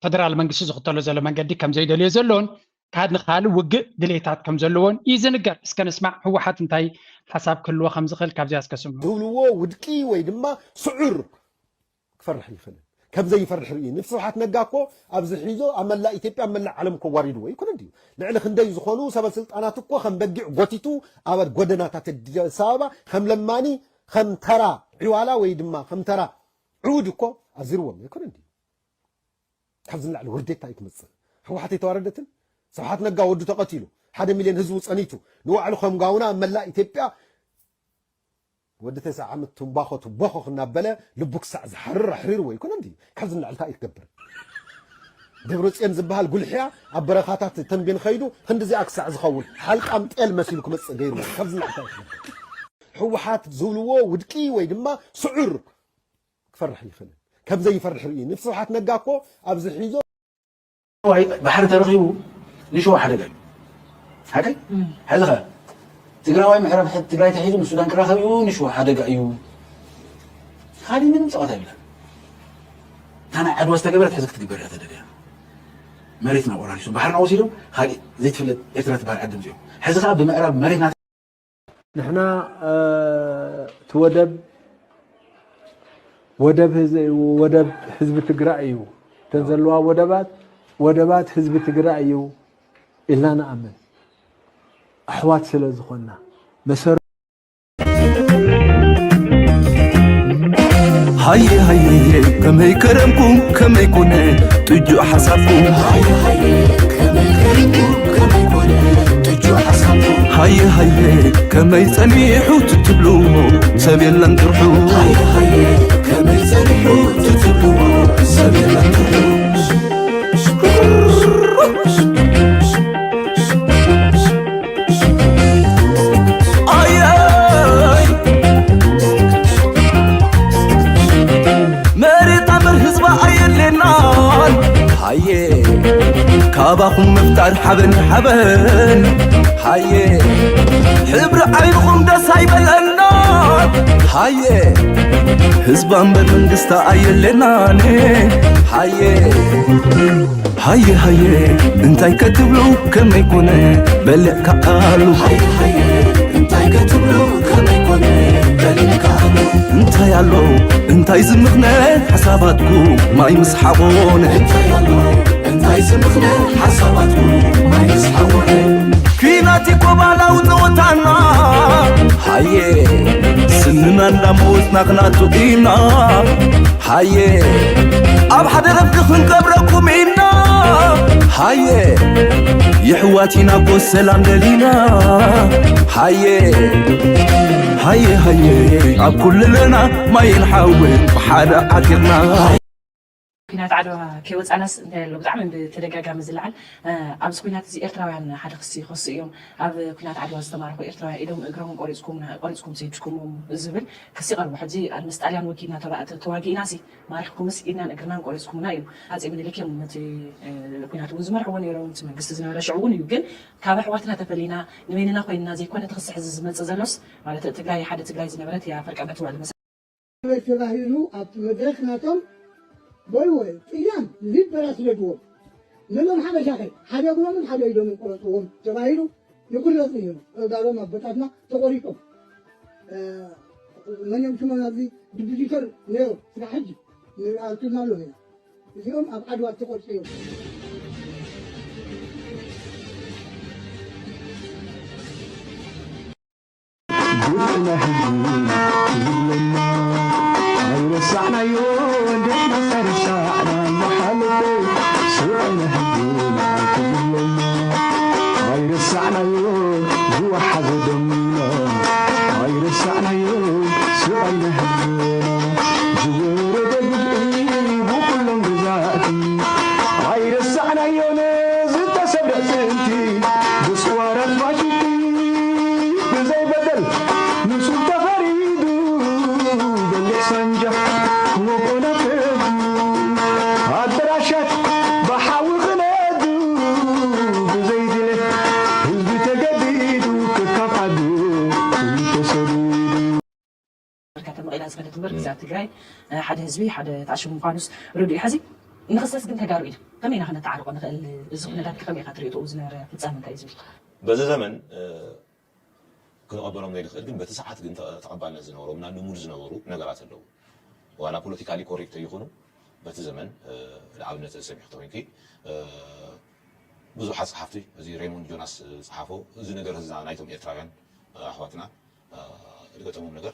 ፈደራል መንግስቲ ዝኽተሎ ዘሎ መንገዲ ከም ዘይደልዮ ዘሎን ካብ ንካልእ ውግእ ድሌታት ከም ዘለዎን እዩ ዝንገር። እስከ ንስማዕ ህወሓት እንታይ ሓሳብ ክህልዎ ከም ዝኽእል ካብዚኣ እስከ ስምዑ። ዝብልዎ ውድቂ ወይ ድማ ስዑር ክፈርሕ ይኽእል ከም ዘይፈርሕ ርኢ ንፍስሓት ነጋ እኮ ኣብዚ ሒዞ ኣብ መላእ ኢትዮጵያ ኣብ መላእ ዓለም እኮ ዋሪድዎ ይኩን እንድዩ ልዕሊ ክንደይ ዝኾኑ ሰበ ስልጣናት እኮ ከም በጊዕ ጎቲቱ ኣብ ጎደናታት ኣዲስ ኣበባ ከም ለማኒ ከም ተራ ዕዋላ ወይ ድማ ከም ተራ ዕውድ እኮ ኣዚርዎም ኣይኮነን ድዩ? ካብዚ ንላዕሊ ውርዴት እንታይ እዩ ክመጽእ? ህወሓት ኣይተዋረደትን? ስብሓት ነጋ ወዱ ተቐቲሉ፣ ሓደ ሚልዮን ህዝቡ ጸኒቱ፣ ንባዕሉ ከም ጋውና ኣብ መላእ ኢትዮጵያ ወዲ ተስዓ ዓመት ትንባኾ ትቦኾኽ እናበለ ልቡ ክሳዕ ዝሓርር ኣሕሪርዎ ኣይኮነን ድዩ? ካብዚ ንላዕሊ እንታይ እዩ ክገብር? ደብረጽዮን ዝበሃል ጉልሕያ ኣብ በረኻታት ተንቤን ኸይዱ ክንድዚኣ ክሳዕ ዝኸውን ሓልቃም ጤል መሲሉ ክመጽእ ገይርዎ። ካብዚ ንላዕሊ እንታይ እዩ ክገብር? ህወሓት ዝብልዎ ውድቂ ወይ ድማ ስዑር ክፈርሕ ይኽእል። ከም ዘይፈርሕ ርእዩ። ንስብሓት ነጋ እኮ ኣብዚ ሒዞ ባሕሪ ተረኺቡ ንሽዋ ሓደጋ እዩ። ሓቀይ? ሕዚ ኸ ትግራዋይ ምዕራብ ትግራይ ተሒዙ ምስ ሱዳን ክራኸብ እዩ ንሽዋ ሓደጋ እዩ። ካሊእ ምንም ፀወታ የብለን። እታ ናይ ዓድዋ ዝተገበረት ሕዚ ክትግበር እያ ተደልያ። መሬትና ቆራሪሶም ባሕርና ወሲዶም ካሊእ ዘይትፍለጥ ኤርትራ ትበሃል ዓዲ ኣምፂኦም። ሕዚ ኸዓ ብምዕራብ መሬትና ንሕና እቲ ወደብ ወደብ ህዝ- ወደብ ህዝቢ ትግራይ እዩ። እተን ዘለዋ ወደባት ወደባት ህዝቢ ትግራይ እዩ ኢልና ንኣምን። ኣሕዋት ስለ ዝኾንና መሰረ ሃየ ሃየ ከመይ ከረምኩም ከመይ ኮነ ጥጁእ ሓሳብኩም ሃየ ሃየ ከመይ ጸኒሑ ትትብሉ ሰብ የለን ጥርሑ ሃየ ሃየ ከመይ ጸኒሑ ትትብሉ ሰብ የለን ጥርሑ ኣየይ መሬት ኣበር ህዝባ ኣየድሌናን ሃየ ካባኹም ምፍጣር ሓበን ሓበን ሃየ ሕብሪ ዓይንኹም ደስ ኣይበለና ሃየ ህዝባ እምበር መንግስታ ኣየድሌናን ሃየ ሃየ ሃየ እንታይ ከትብሉ ከመይ ኮነ በሊዕካ ቃሉ ሃየ ሃየ እንታይ ከትብሉ ከመይ ኮነ በሊዕካ ቃሉ እንታይ ኣሎ እንታይ ዝምኽነ ሓሳባትኩም ማይ ምስ ሓቆነ እንታይ ኣሎ እንታይ ዝምኽነ ሓሳባትኩም ማይ ምስ ሓቆነ ኲናት ይኮባላው ጸወታና ሃየ ስንና እንዳመወትና ክናቱ ኢና ሃየ ኣብ ሓደ ረፍዲ ክንቀብረኩም ኢና ሃየ የሕዋት ኢና እኮ ሰላም ደሊና ሃየ ሃየ ሃየ ኣብ ኩልለና ማይን ሓውን ብሓደ ዓጢቕና ኲናት ዓድዋ ከይወፃናስ እንታይ ኣሎ ብጣዕሚ ብተደጋጋሚ ዝለዓል ኣብዚ ኲናት እዚ ኤርትራውያን ሓደ ክሲ ይኸሱ እዮም ኣብ ኲናት ዓድዋ ዝተማረኹ ኤርትራውያን ኢዶም እግሮም ቆሪፅኩም ቆሪፅኩም ሰይድኩሞም ዝብል ክሲ ቀርቡ ሕጂ ምስ ጣልያን ወጊድና ተዋጊእና ሲ ማሪኽኩምስ ኢድናን እግርናን ቆሪፅኩምና እዩ። ኣፄ ምኒልክ እዮም ነቲ ኲናት እውን ዝመርሕዎ ነይሮም፣ እቲ መንግስቲ ዝነበረ ሽዑ እውን እዩ። ግን ካብ ኣሕዋትና ተፈሊና ንበይንና ኮይንና ዘይኮነ እቲ ክስሕ እዚ ዝመፅእ ዘሎስ ማለት ትግራይ ሓደ ትግራይ ዝነበረት እያ ፈርቀበት ውዕል መሰረት። ተባሂሉ ኣብቲ መድረኽ ናቶም ወይ ወይ ጥልያን ሊበራ ስደድዎም ነሎም ሓበሻኸ ሓደ እግሮምን ሓደ ኢዶምን ቆረፅዎም ተባሂሉ ይቁረፁ እዮም። ተጋሮም ኣቦታትና ተቆሪጦም መን እዮም ሽሞም ኣብዚ ድብዚተር ነይሩ ስጋ ሕጂ ንኣርክብና ኣሎ ኢና እዚኦም ኣብ ዓድዋ ተቆርፂ እዮም። ግፍዕና ሕጂ ይብለና ኣይረሳዕናዮ ደሕና ኣይረሳዕና ዝሓለፈ ስውዕና ሕጂ ይብለና ኣይረሳዕናዮ ዝወሓዘ ደምና ኣይረሳዕናዮ ስውዕና ሕጂ ዝወረደ ግፍዒ ብኩሎም ግዛእቲ ኣይረሳዕናዮ ነዚ ዝተሰብረ ኣዕፅምቲ ብፅዋራት ፋሽስቲ ብዘይ በደል ንፁር ተፈሪዱ በሊሕ ሳንጃ ክወቅኦና ከብዱ ኣደራሻት ብሓዊ ክነዱ ብዘይ ድሌት ህዝቢ ተገዲዱ ከካብ ዓዱ እዩ ተሰዲዱ። ኣመሪካ ተመቒላ ዝኸደት እምበር ግዝኣት ትግራይ ሓደ ህዝቢ ሓደ ተኣሽሙ ምዃኑስ ርዱእ እዩ። ሕዚ ንኽሰስ ግን ተጋሩ ኢና። ከመይ ኢና ክነተዓርቆ ንኽእል? እዚ ኩነታት ከመይ ኢኻ ትሪኦ? ዝነበረ ፍጻመ እንታይ እዩ ዝብል? በዚ ዘመን ክንቐበሎም ዘይንኽእል ግን በቲ ሰዓት ግን ተቐባልነት ዝነበሮም እና ልሙድ ዝነበሩ ነገራት ኣለዉ። ዋላ ፖለቲካሊ ኮሬክት ይኹኑ በቲ ዘመን ንኣብነት ሰሚዕ ተኮይንኪ ብዙሓት ጸሓፍቲ እዚ ሬሞንድ ጆናስ ዝጸሓፎ እዚ ነገር እዚ ናይቶም ኤርትራውያን ኣሕዋትና ዝገጠሞም ነገር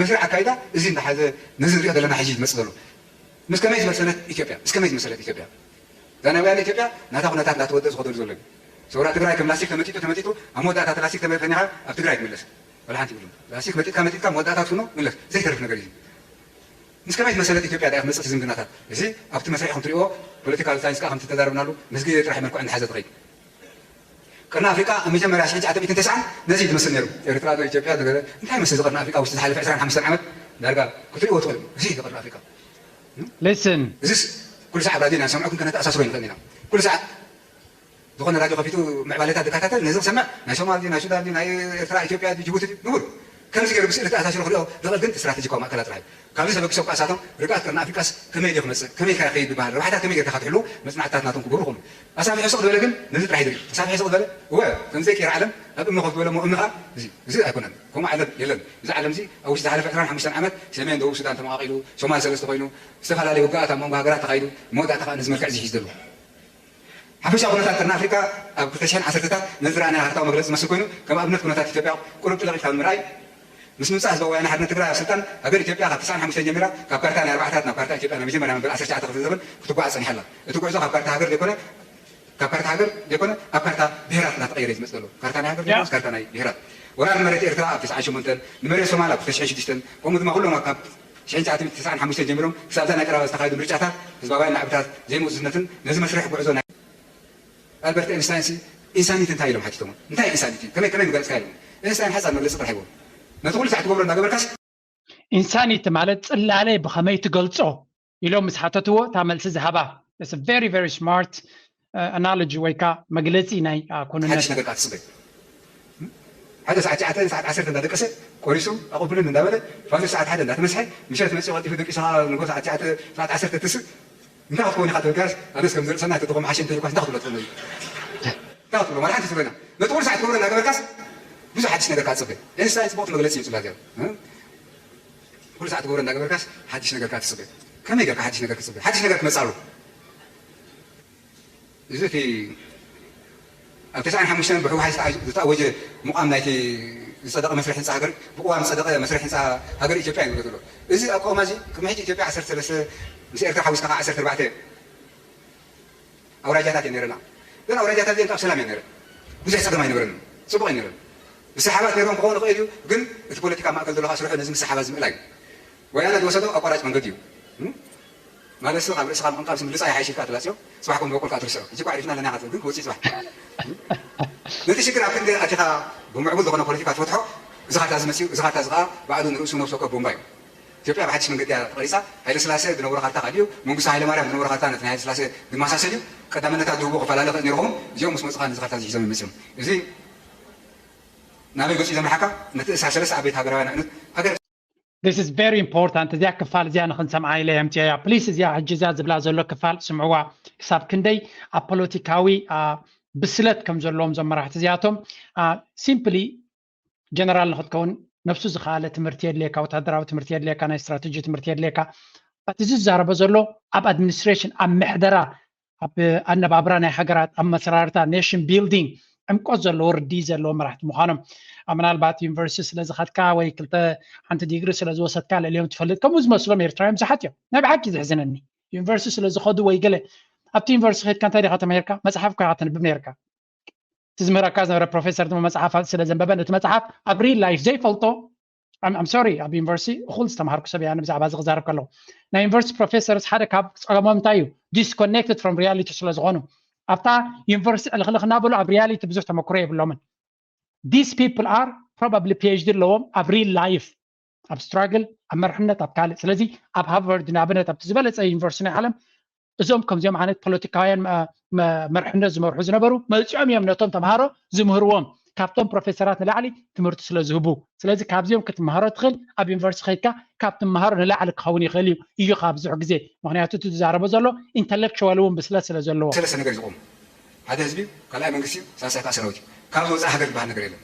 መስርዕ ኣካይዳ እዚ እንዳሓዘ ነዚ ንሪኦ ዘለና ሕጂ ዝመፅእ ዘሎ ምስ ከመይ ዝመሰለት ኢትዮጵያ ምስ ከመይ ዝመሰለት ኢትዮጵያ እዛ ናይ ወያነ ኢትዮጵያ ናታ ኩነታት እንዳተወደ ዝኸደሉ ዘሎ እዩ። ሰውራ ትግራይ ከም ላስቲክ ተመጢጡ ተመጢጡ ኣብ መወዳእታ እቲ ላስቲክ ተመ- ተኒኻ ኣብ ትግራይ ትምለስ። ወላ ሓንቲ ይብሉ። ላስቲክ መጢጥካ መጢጥካ መወዳእታ ትፍኖ ምለስ። ዘይተርፍ ነገር እዩ። ምስ ከመይ መሰለት ኢትዮጵያ ዳኣ ክመጽእ ዝምድናታት? እዚ ኣብቲ መስርሕ ከም ትሪእዎ ፖለቲካል ሳይንስ ከኣ ከም ተዛረብናሉ ምስጊ ጥራሕ መልክዑ እናሓዘ ትኸይድ። ቅርኒ ኣፍሪቃ ኣብ መጀመርያ ሽሕን ትሽዓተ ሚእትን ተስዓን ነዚ እዩ ዝመስል ነይሩ። ኤርትራ ዶ ኢትዮጵያ ዶ ገለ እንታይ ይመስል እዚ ቅርኒ ኣፍሪቃ ውሽጢ ዝሓለፈ ዕስራን ሓሙሽተን ዓመት ዳርጋ ክትሪእዎ ትኽእሉ። እዚ እዩ ቅርኒ ኣፍሪቃ። Listen. እዚስ ኩሉ ሰዓት ራድዮ ኢና ንሰምዖ ግን ከነተኣሳስሮ ይንኽእል ኢና። ኩሉ ሰዓት ዝኾነ ራድዮ ከፊቱ ምዕባለታት ዝከታተል ነዚ ክሰምዕ ናይ ሶማል ድዩ ናይ ሱዳን ድዩ ናይ ኤርትራ ኢትዮጵያ ድዩ ጅቡቲ ድዩ ንቡር ከምዚ ገይሩ ብስእሊ ተኣሳሲሩ ክሪኦ ዝኽእል ግን ስትራተጂካዊ ማእከላት ጥራሕ እዩ። ካብዚ ተበጊሶም ከኣ ንሳቶም ርግኣት ቅርኒ ኣፍሪቃስ ከመይ ድዩ ክመጽእ ከመይ ከ ይኸይድ ዝበሃል ረብሓታት ከመይ ጌርካ ክትሕልዎ መጽናዕትታት ናቶም ክገብሩ ይኽእሉ። ኣሳፊሑ ስቕ ዝበለ ግን ነዚ ጥራሕ እዩ ዝርኢ። ኣሳፊሑ ስቕ ዝበለ እወ ከምዚ ዘይቀይር ዓለም ኣብ እምኒ ኮፍ ዝበለ እሞ እምኒ ከኣ እዚ እዚ ኣይኮነን። ከምኡ ዓለም የለን። እዚ ዓለም እዚ ኣብ ውሽጢ ዝሓለፈ ዕስራን ሓሙሽተን ዓመት ሰሜን ደቡብ ሱዳን ተመቓቒሉ ሶማል ሰለስተ ኮይኑ ዝተፈላለየ ውግኣት ኣብ መንጎ ሃገራት ተኻይዱ መወዳእታ ከኣ ነዚ መልክዕ እዚ ሒዙ ዘሎ። ሓፈሻዊ ኩነታት ቀርኒ ኣፍሪቃ ኣብ ክልተ ሽሕን ዓሰርተታት ነዚ ዝረኣናዮ ሃርታዊ መግለጺ ዝመስል ኮይኑ፣ ከም ኣብነት ኩነታት ኢትዮጵያ ቁሩብ ጥልቕ ኢልካ ብምርኣይ፣ ምስ ምምጻእ ህዝባዊ ወያነ ሓርነት ትግራይ ኣብ ስልጣን፣ ሃገር ኢትዮጵያ ካብ ተስዓን ሓሙሽተን ጀሚራ ካብ ካርታ ናይ ኣርባዓታት ናብ ካርታ ኢትዮጵያ ናይ መጀመርያ መበል ዓሰርተ ትሽዓተ ክፍለ ዘበን ክትጓዓዝ ጸኒሓ ኣላ። እቲ ጉዕዞ ካብ ካርታ ሃገር ዘይኮነ ካብ ካርታ ሃገር ዘይኮነ ኣብ ካርታ ብሄራት እናተቐየረ እዩ ዝመጽእ ዘሎ። ካርታ ናይ ሃገር ዘይኮነስ ካርታ ናይ ብሄራት። ወራር ንመሬት ኤርትራ ኣብ ተስዓን ሸሞንተን፣ ንመሬት ሶማል ኣብ ክልተ ሽሕን ሽዱሽተን፣ ከምኡ ድማ ኩሎም ካብ ሽሕን ትሽዓተ ሚእትን ተስዓን ሓሙሽተን ጀሚሮም ክሳብ እዛ ናይ ቀረባ ዝተኻየዱ ምርጫታት ህዝባውያን ናዕብታት ዘይምእዙዝነትን ነዚ መስርሕ ጉዕዞ ናይ ኣልበርት ኤንስታይንሲ ኢንሳኒቲ እንታይ ኢሎም ሓቲቶሞ እንታይ ኢንሳኒቲ ከመይ ከመይ ምገለፅካ ኢሎም። ኤንስታይን ሓፃር መግለፂ ጥራሕ ሂቦም ነቲ ኩሉ ሳዕ ትገብሮ እንዳገበርካስ ኢንሳኒቲ ማለት ፅላለይ ብኸመይ ትገልፆ ኢሎም ምስ ሓተትዎ እታ መልሲ ዝሃባ very very smart ኣናሎጂ ወይ ከዓ መግለፂ ናይ ኩንነት ሓድሽ ነገር ከዓ ትፅበ ሓደ ሰዓት ትሽዓተ ሰዓት ዓሰርተ እንዳደቀሰ ቆሪሱ ኣቐብሉን እንዳበለ ፋዘር ሰዓት ሓደ እንዳተመስሐ ምሸት መፅኡ ቀልጢፉ ደቂሱ ከዓ ንጎ ሰዓት ትሽዓተ ሰዓት ዓሰርተ ትስእ እንታይ ክትከውን ኢኻ ተበጋስ ኣነስ ከም ዘርእሰና ተተኾም ሓሸ እንተልኳስ እንታይ ክትብሎ ትኽእል እንታይ ክትብሎ ማለት ሓንቲ ትብለና ነቲ ኩሉ ሰዓት ትገብረ እንዳገበርካስ ብዙሕ ሓድሽ ነገር ከዓ ትፅበ ኤንስታይን ፅቡቕቲ መግለፂ እዩ ፅላ ዚኣ ኩሉ ሰዓት ትገብረ እንዳገበርካስ ሓድሽ ነገር ከዓ ትፅበ ከመይ ገርካ ሓድሽ ነገር ክትፅበ ሓድሽ ነገር ክመፅእ ኣለዎ እዚ እቲ ኣብ ተስዓን ሓሙሽተን ብህወሓት ዝተኣወጀ ምቋም ናይቲ ዝፀደቐ መስርሕ ህንፃ ሃገር ብቅዋም ዝፀደቐ መስርሕ ህንፃ ሃገር ኢትዮጵያ እዩ ዝብሎ ዘሎ። እዚ ኣቋውማ እዚ ቅድሚ ሕጂ ኢትዮጵያ ዓሰርተ ሰለስተ ምስ ኤርትራ ሓዊስካ ከዓ ዓሰርተ ኣርባዕተ ኣውራጃታት እየን ነይረና። እዘን ኣውራጃታት እዚአን ከዓ ሰላም እየን ነይረን። ብዙሕ ፀገም ኣይነበረን። ፅቡቕ እየን ነይረን። ምስሕሓባት ነይሮም ክኸውን ይኽእል እዩ፣ ግን እቲ ፖለቲካ ማእከል ዘሎ ከዓ ስርሑ ነዚ ምስሕሓባት ዝምእላይ እዩ። ወያነ ዝወሰዶ ኣቋራጭ መንገዲ እዩ። ማለት ሰብ ኣብ ርእስኻ ምቕንጣብ ስም ልፃ ይሓይሽ ኢልካ ትላፅዮ፣ ፅባሕ ከም ዝበቁልካ ትርስዖ። ሕጂ እኳ ዕሪፍና ኣለና ኢኻ ትብል፣ ግን ክወፅእ እዩ ፅባሕ። ነቲ ሽግር ኣብ ክንዲ ኣቲኻ ብምዕቡል ዝኾነ ፖለቲካ ትፈትሖ፣ እዚ ካርታ እዚ መፅዩ፣ እዚ ካርታ እዚ ከዓ ባዕሉ ንርእሱ ነብሲ ወከፍ ቦምባ እዩ። ኢትዮጵያ ብሓድሽ መንገዲ እያ ተቐሪፃ። ሃይለስላሴ ዝነበሮ ካርታ ካልእ እዩ፣ መንግስቱ ሃይለማርያም ዝነበሮ ካርታ ነቲ ናይ ሃይለስላሴ ዝመሳሰል እዩ። ቀዳምነታት ዝህብዎ ክፈላለ ይኽእል ነይርኹም፣ እዚኦም ምስ መፁኻ ነዚ ካርታ እዚ ሒዞም ይመፅዮም። እዚ ናበይ ገፁ እዩ ዘምርሓካ? ነቲ እሳ ሰለስተ ዓበይቲ ሃገራውያን ኣዕኑድ ሃገር This is very important እዚኣ ክፋል እዚኣ ንክንሰምዓ ኢለ የምፅኦያ please እዚኣ ሕጂ እዚኣ ዝብላ ዘሎ ክፋል ስምዕዋ ክሳብ ክንደይ ኣብ ፖለቲካዊ ብስለት ከም ዘለዎም እዞም መራሕቲ እዚኣቶም simply ጀነራል ንክትከውን ነብሱ ዝኸኣለ ትምህርቲ የድልየካ ወታደራዊ ትምህርቲ የድልየካ ናይ ስትራተጂ ትምህርቲ የድልየካ but እዚ ዝዛረቦ ዘሎ ኣብ administration ኣብ ምሕደራ ኣብ ኣነባብራ ናይ ሃገራት ኣብ መሰራርታ nation building ዕምቆት ዘለዎ ርድኢት ዘለዎ መራሕቲ ምዃኖም ምናልባት ዩኒቨርሲቲ ስለ ዝኸድካ ወይ ክልተ ሓንቲ ዲግሪ ስለ ዝወሰድካ ልዕሊኦም ትፈልጥ ከምኡ ዝመስሎም ኤርትራውያን ብዙሓት እዮም ናይ ብሓቂ ዘሕዝነኒ ዩኒቨርሲቲ ስለ ዝኸዱ ወይ ገለ ኣብቲ ዩኒቨርሲቲ ከድካ እንታይ ዲኻ ተማሂርካ መፅሓፍ እኮ ኢኻ ተንብብ ነርካ ትዝምህረካ ዝነበረ ፕሮፌሰር ድማ መፅሓፍ ስለ ዘንበበ ነቲ መፅሓፍ ኣብ real life ዘይፈልጦ I'm sorry ኣብ ዩኒቨርሲቲ እኹል ዝተምሃርኩ ሰብ እየ ብዛዕባ እዚ ክዛረብ ከለኹ ናይ ዩኒቨርሲቲ ፕሮፌሰርስ ሓደ ካብ ፀገሞም እንታይ እዩ disconnected from reality ስለ ዝኾኑ ኣብታ ዩኒቨርሲቲ ዕልኽልኽ እናበሉ ኣብ reality ብዙሕ ተመክሮ የብሎምን these people are probably PhD ኣለዎም ኣብ real life ኣብ struggle ኣብ መርሕነት ኣብ ካልእ ስለዚ ኣብ ሃርቨርድ ንኣብነት ኣብቲ ዝበለፀ ዩኒቨርሲቲ ናይ ዓለም እዞም ከምዚኦም ዓይነት ፖለቲካውያን መርሕነት ዝመርሑ ዝነበሩ መፂኦም እዮም ነቶም ተምሃሮ ዝምህርዎም ካብቶም ፕሮፌሰራት ንላዕሊ ትምህርቲ ስለ ዝህቡ ስለዚ ካብዚኦም ክትምሃሮ ትኽእል ኣብ ዩኒቨርሲቲ ከይድካ ካብ ትምሃሮ ንላዕሊ ክኸውን ይኽእል እዩ እዩ ካብ ብዙሕ ግዜ ምክንያቱ እቲ ዝዛረቦ ዘሎ intellectual እውን ብስለት ስለ ዘለዎ ሰለስተ ነገር ዝቆሙ ሓደ ህዝቢ ካልኣይ መንግስቲ ሳልሳይ ከዓ ሰራዊት ካብ ዝወፅእ ሃገር ዝበሃል ነገር የለን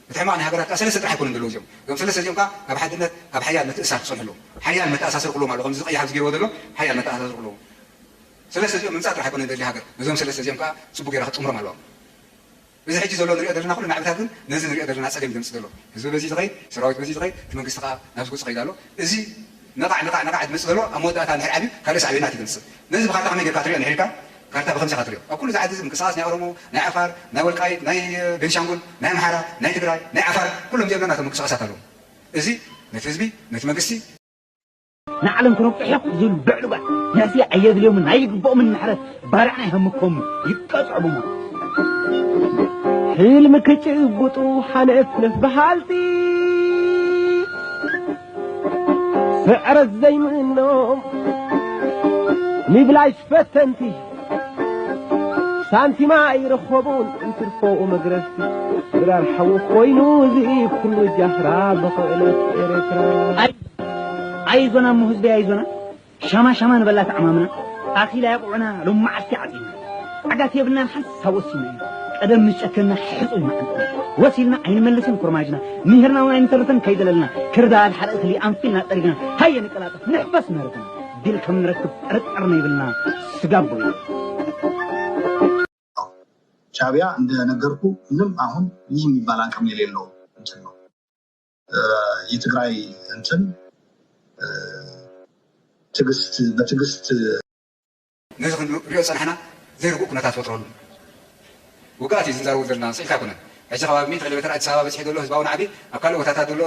እቲ ሕማቕ ናይ ሃገራት ከዓ ሰለስተ ጥራሕ ኣይኮኑን ዘለዉ እዚኦም እዞም ሰለስተ እዚኦም ከዓ ኣብ ሓድነት ኣብ ሓያል ምትእሳር ክፀንሑ ኣለዎም ሓያል መተኣሳሰሪ ክህልዎም ኣለዎ ከምዚ ቀይሕ ኣብዚ ገይርዎ ዘሎ ሓያል መተኣሳሰሪ ክህልዎም ሰለስተ እዚኦም ምምፃእ ጥራሕ ኣይኮነ ዘድሊ ሃገር ነዞም ሰለስተ እዚኦም ከዓ ፅቡቅ ገይራ ክትጥምሮም ኣለዋ እዚ ሕጂ ዘሎ ንሪኦ ዘለና ኩሉ ናዕብታት ግን ነዚ ንሪኦ ዘለና ፀገም ዘምፅእ ዘሎ ህዝቢ በዚ ዝኸይድ ሰራዊት በዚ ዝኸይድ እቲ መንግስቲ ከዓ ናብዚ ገፁ ከይድ ኣሎ እዚ ነቃዕ ነቃዕ ነቃዕ ዝመፅእ ዘሎ ኣብ መወዳእታ እንድሕር ዓብዩ ካልእ ሳዕቤናት እዩ ዘምፅእ ነዚ ብካርታ ከመይ ጌርካ ትሪኦ እንድሕር ኢልካ ካርታ ብኸምዚ ኢኻ ትሪኦ። ኣብ ኩሉ እዚ ዓዲ እዚ ምንቅስቓስ ናይ ኦሮሞ፣ ናይ ዓፋር፣ ናይ ወልቃይት፣ ናይ ቤንሻንጉል፣ ናይ ኣምሓራ፣ ናይ ትግራይ፣ ናይ ዓፋር፣ ኩሎም እዚኦም ናቶም ምንቅስቓሳት ኣለዉ። እዚ ነቲ ህዝቢ፣ ነቲ መንግስቲ ንዓለም ክነብጽሖ ዝብል ብዕሉጋት ነዚ ኣየድልዮምን ኣይግብኦምን ምሕረት ባርዕና ይሃምኮም ይቀጽዑ ብሞ ሕልሚ ክጭብጡ ሓነፍነፍ በሃልቲ ስዕረት ዘይምእኖም ምብላይ ፈተንቲ ሳንቲማ ኣይረኸቡን እንትርፎኡ መግረፍቲ ድራር ሓዊ ኮይኑ እዚ ኩሉ ጃህራ ብኽእለት ኤርትራ። ኣይዞና እሞ ህዝበይ ኣይዞና። ሻማ ሻማ ንበላ ተዓማምና። ኣኺላ የቑዑና ሎም መዓልቲ ዓጺና። ዓጋት የብልናን ሓንሳብ ወሲና ኢና። ቀደም ምስ ጨከና ሕጹይ መዓልቲ ወሲልና ኣይንመልስን ኮርማጅና። ሚህርና እውን ኣይንተርፍን ከይደለልና። ክርዳድ ሓደ እኽሊ ኣንፊልና ጠሪግና። ሃየ ንቀላጠፍ ንሕፈስ ምህርትና። ድል ከም ንረክብ ጥርጥር ነይብልና። ስጋብ ቦይና። ሻዕቢያ እንደነገርኩ ምንም አሁን ይህ የሚባል አቅም የሌለው እንትን ነው። የትግራይ እንትን ትዕግስት በትዕግስት ነዚ ክንሪኦ ዝፀናሕና ዘይርጉእ ኩነታት ፈጥረሉ። ውግኣት እዩ ዝንዛረቡ ዘለና፣ ስኢልካ ኣይኮነን። ሕጂ ከባቢ ሚእቲ ኪሎ ሜትር ኣዲስ ኣበባ በፂሑ ዘሎ ህዝባዊ ናዕቢ፣ ኣብ ካልእ ቦታታት ዘሎ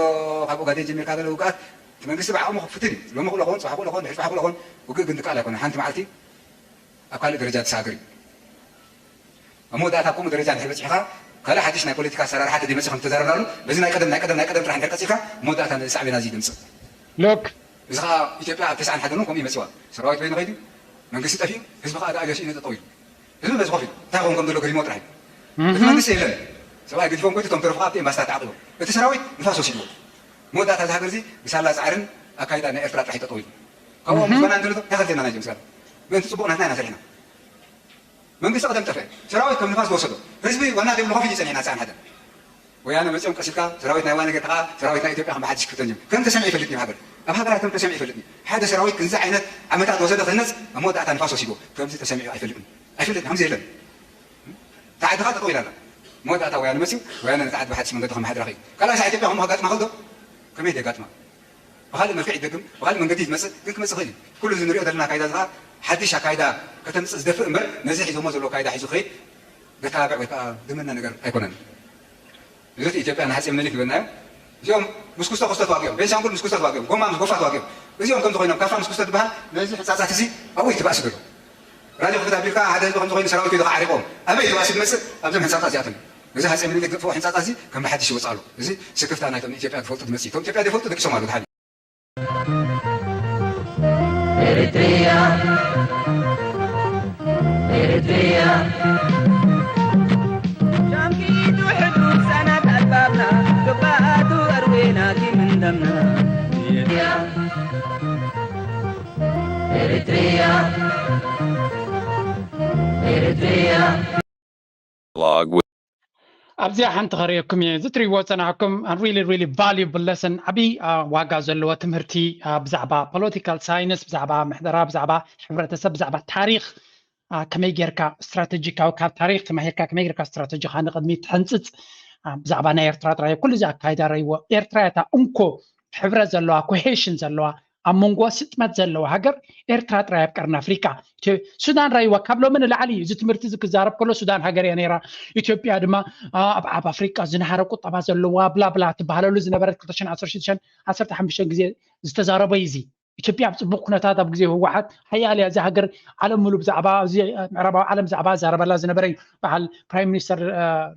ካብ ኦጋዴን ጀሚርካ ዘሎ ውግኣት፣ እቲ መንግስቲ ብዓቕሙ ክፍትን እዩ። ሎሚ ክእሎ ኸውን፣ ፅባሕ ክእሎ ኸውን፣ ድሕሪ ፅባሕ ክእሎ ኸውን፣ ውግእ ግን ድቃል ኣይኮነን። ሓንቲ መዓልቲ ኣብ ካልእ ደረጃ ተሰጋግር እዩ። ኣብ መወዳእታ ኣብ ከምኡ ደረጃ እንድሕር በፂሕኻ ካልእ ሓድሽ ናይ ፖለቲካ ኣሰራርሓ ተደይመፅእ ከም ዝተዛረብናሉ በዚ ናይ ቀደም ናይ ቀደም ናይ ቀደም ጥራሕ እንድሕር ቀፂልካ መወዳእታ ነዚ ሳዕቤን ኣዚ ደምፅእ። ሎክ እዚ ከዓ ኢትዮጵያ ኣብ ተስዓን ሓደን እውን ከምኡ እዩ መፂዋ። ሰራዊት በይኑ ከይዱ መንግስቲ ጠፊኡ ህዝቢ ከዓ ደኣ ገሲኡ ነጠጠው ኢሉ ህዝቢ በዚ ኮፍ ኢሉ እንታይ ክኸውን ከም ዘሎ ገሪሞ ጥራሕ እዩ። እቲ መንግስቲ የለን ሰብኣይ ገዲፎም ከይዱ እቶም ተረፉ ከዓ ኣብቲ ኤምባስታት ተዓቂቦም እቲ ሰራዊት ንፋስ ወሲድዎ። መወዳእታ እዚ ሃገር እዚ ብሳላ ፃዕርን ኣካይዳ ናይ ኤርትራ ጥራሕ እዩ ጠጠው ኢሉ። ካብኦም ዝኮና እንተሎ እንታይ ከልተና ናይዞም ስጋር ምእንቲ ፅቡቅ ናትና ኢና ሰሪሕና። መንግስቲ ቀደም ጠፍአ ሰራዊት ከም ንፋስ ዝወሰዶ ህዝቢ ዋና ዘይብሉ ኮፍ ኢሉ ይፀኒሕና ሰዓን ሓደ ወያነ መፂኦም ቀሲልካ ሰራዊት ናይ ዋነ ገርካ ሰራዊት ናይ ኢትዮጵያ ከም ብሓድሽ ክፍተን እዮም ከም ተሰሚዑ ይፈልጥ እዩ ሃገር ኣብ ሃገራት ከም ተሰሚዑ ይፈልጥ እዩ ሓደ ሰራዊት ክንዚ ዓይነት ዓመታት ወሰደ ክህነፅ ኣብ መወዳእታ ንፋስ ወሲዶ ከምዚ ተሰሚዑ ኣይፈልጥን ኣይፈልጥን ከምዚ የለን። ታዕድኻ ጠጠው ኢላላ መወዳእታ ወያነ መፅዩ ወያነ ነቲ ዓዲ ብሓድሽ መንገዲ ከመሓድራ ክኢሉ ካልኣይ ሳዕ ኢትዮጵያ ከምኡ ከጋጥማ ከልዶ ከመይ ደጋጥማ ብኻልእ መልክዕ ይደግም፣ ብኻልእ መንገዲ እዩ ዝመጽእ፣ ግን ክመጽእ ይኽእል እዩ። ኩሉ እዚ ንሪኦ ዘለና ኣካይዳ እዚ ኸዓ ሓድሽ ኣካይዳ ከተምጽእ ዝደፍእ እምበር ነዚ ሒዞሞ ዘለዉ ኣካይዳ ሒዙ ክኸይድ ዘተባብዕ ወይ ከዓ ዝምነ ነገር ኣይኮነን። እዚ ኢትዮጵያ ንሃፀይ ምኒልክ ዝበልናዮ እዚኦም ምስ ኩስቶ ኩስቶ ተዋጊኦም፣ ቤንሻንጉል ምስ ኩስቶ ተዋጊኦም፣ ጎማ ምስ ጎፋ ተዋጊኦም፣ እዚኦም ከምዚ ኮይኖም ካፋ ምስ ኩስቶ ትበሃል ነዚ ሕንፃፃት እዚ ኣብኡ እዩ ትባእሲ ዘሎ። ራድዮ ክፍት ኣቢልካ ሓደ ህዝቢ ከምዚ ኮይኑ ሰራዊት እዩ ዓሪቆም ኣበይ ተባእሲ ዝመፅእ ኣብዞም ሕንፃፃት እዚኣቶም እዩ። እዚ ሃፀይ ምኒልክ ዘጥፍኦ ሕንፃፃ እዚ ከም ብሓድሽ ይወፅእ ኣሎ። እዚ ስክፍታ ናይቶም ንኢትዮጵያ ዝፈልጡ ዝመፅእ እዩ። እቶም ኢትዮጵያ ዘይፈልጡ ደቂሶም ኣለዉ ድሓን እዩ። Eritrea, Eritrea. ሻምኪቱ ሕዱ ሰናት ኣልባብና ክባኣቱ ኣርዌና ኪምንደምና Eritrea, Eritrea. Log with ኣብዚኣ ሓንቲ ከርእየኩም እየ እዚ ትሪእዎ ዝፀናሕኩም really really valuable lesson ዓብዪ ዋጋ ዘለዎ ትምህርቲ ብዛዕባ political science ብዛዕባ ምሕደራ ብዛዕባ ሕብረተሰብ ብዛዕባ ታሪክ ከመይ ጌርካ ስትራተጂካዊ ካብ ታሪክ ተማሂርካ ከመይ ጌርካ ስትራተጂካ ንቅድሚት ትሕንፅፅ ብዛዕባ ናይ ኤርትራ ጥራይ ኩሉ እዚ ኣካይዳ ረይዎ ኤርትራ እታ እንኮ ሕብረት ዘለዋ cohesion ዘለዋ ኣብ መንጎ ስጥመት ዘለዋ ሃገር ኤርትራ ጥራይ ኣብ ቀርኒ ኣፍሪቃ ሱዳን ራይዋ ካብ ሎሚ ንላዕሊ እዩ እዚ ትምህርቲ እዚ ክዛረብ ከሎ ሱዳን ሃገር እያ ነይራ ኢትዮጵያ ድማ ኣብ ዓብ ኣፍሪቃ ዝነሃረ ቁጠባ ዘለዋ ብላብላ ትበሃለሉ ዝነበረት ክልተ ሽሕን ዓሰርተ ሽዱሽተን ዓሰርተ ሓሙሽተ ግዜ ዝተዛረቦ እዩ እዚ ኢትዮጵያ ኣብ ፅቡቅ ኩነታት ኣብ ግዜ ህወሓት ሓያል እያ እዚ ሃገር ዓለም ሙሉ ብዛዕባ እዚ ምዕራባዊ ዓለም ብዛዕባ ዛረበላ ዝነበረ እዩ በዓል ፕራይም ሚኒስተር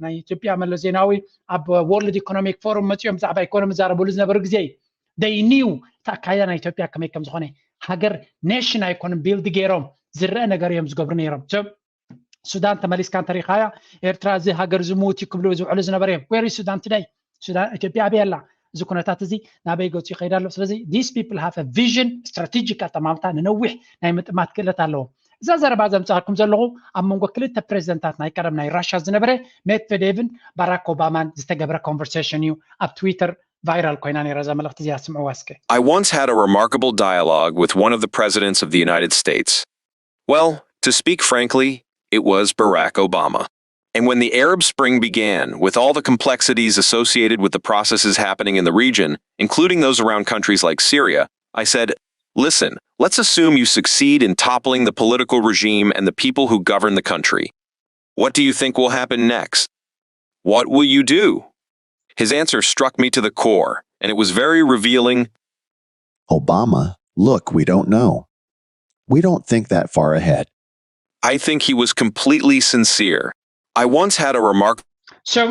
ናይ ኢትዮጵያ መለስ ዜናዊ ኣብ World Economic Forum መፂኦም ብዛዕባ ኢኮኖሚ ዛረበሉ ዝነበሩ ግዜ እዩ they knew እቲ ኣካይዳ ናይ ኢትዮጵያ ከመይ ከም ዝኾነ ሃገር nation ኣይኮኑን build ገይሮም ዝረአ ነገር እዮም ዝገብሩ ነይሮም ሱዳን ተመሊስካ እንተሪኻያ ኤርትራ እዚ ሃገር ዝምውት እዩ ክብሉ ዝውዕሉ ዝነበረ እዮም where is Sudan today ሱዳን ኢትዮጵያ ኣበይ ኣላ እዚ ኩነታት እዚ ናበይ ገፁ ይኸይድ ኣሎ ስለዚ these people have a vision strategic ኣጠማምታ ንነዊሕ ናይ ምጥማት ክእለት ኣለዎም እዛ ዘረባ ዘምፃእኩም ዘለኹ ኣብ መንጎ ክልተ ፕሬዚደንታት ናይ ቀደም ናይ ራሻ ዝነበረ ሜድቬዴቭን ባራክ ኦባማን ዝተገብረ conversation እዩ ኣብ ትዊተር ቫይራል ኮይና ነይራ እዛ መልእኽቲ እዚኣ ስምዕዋ እስከ። I once had a remarkable dialogue with one of the presidents of the United States. Well, to speak frankly, it was Barack Obama. And when the Arab Spring began, with all the complexities associated with the processes happening in the region, including those around countries like Syria, I said, listen, Let's assume you succeed in toppling the political regime and the people who govern the country. What do you think will happen next? What will you do? His answer struck me to the core, and it was very revealing. Obama, look, we don't know. We don't think that far ahead. I think he was completely sincere. I once had a remark. So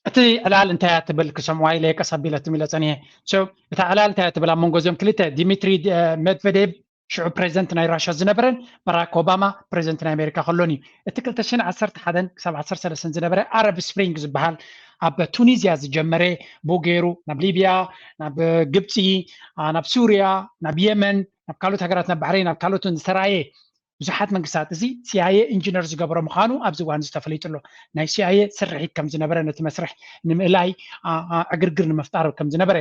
እቲ ዕላል እንታይ እያ ትብል ክሰምዋ ኢለ ቀስ ኣቢለ ትም ኢለ ጸኒሐ። So እታ ዕላል እንታይ እያ ትብል ኣብ መንጎ እዚኦም ክልተ ዲሚትሪ ሜድቨዴቭ ሽዑ ፕሬዚደንት ናይ ራሻ ዝነበረን ባራክ ኦባማ ፕሬዚደንት ናይ ኣሜሪካ ከሎን እዩ። እቲ ክልተ ሽሕን ዓሰርተ ሓደን ክሳብ ዓሰርተ ሰለስተን ዝነበረ ኣረብ ስፕሪንግ ዝበሃል ኣብ ቱኒዝያ ዝጀመረ ብኡ ገይሩ ናብ ሊብያ፣ ናብ ግብፂ፣ ናብ ሱርያ፣ ናብ የመን፣ ናብ ካልኦት ሃገራት፣ ናብ ባሕረይን ናብ ካልኦትን ዝተራየ ብዙሓት መንግስታት እዚ ሲኣይኤ ኢንጂነር ዝገበሮ ምዃኑ ኣብዚ እዋን እዚ ተፈሊጡ ኣሎ። ናይ ሲኣይኤ ስርሒት ከም ዝነበረ ነቲ መስርሕ ንምእላይ ዕግርግር ንምፍጣር ከም ዝነበረ።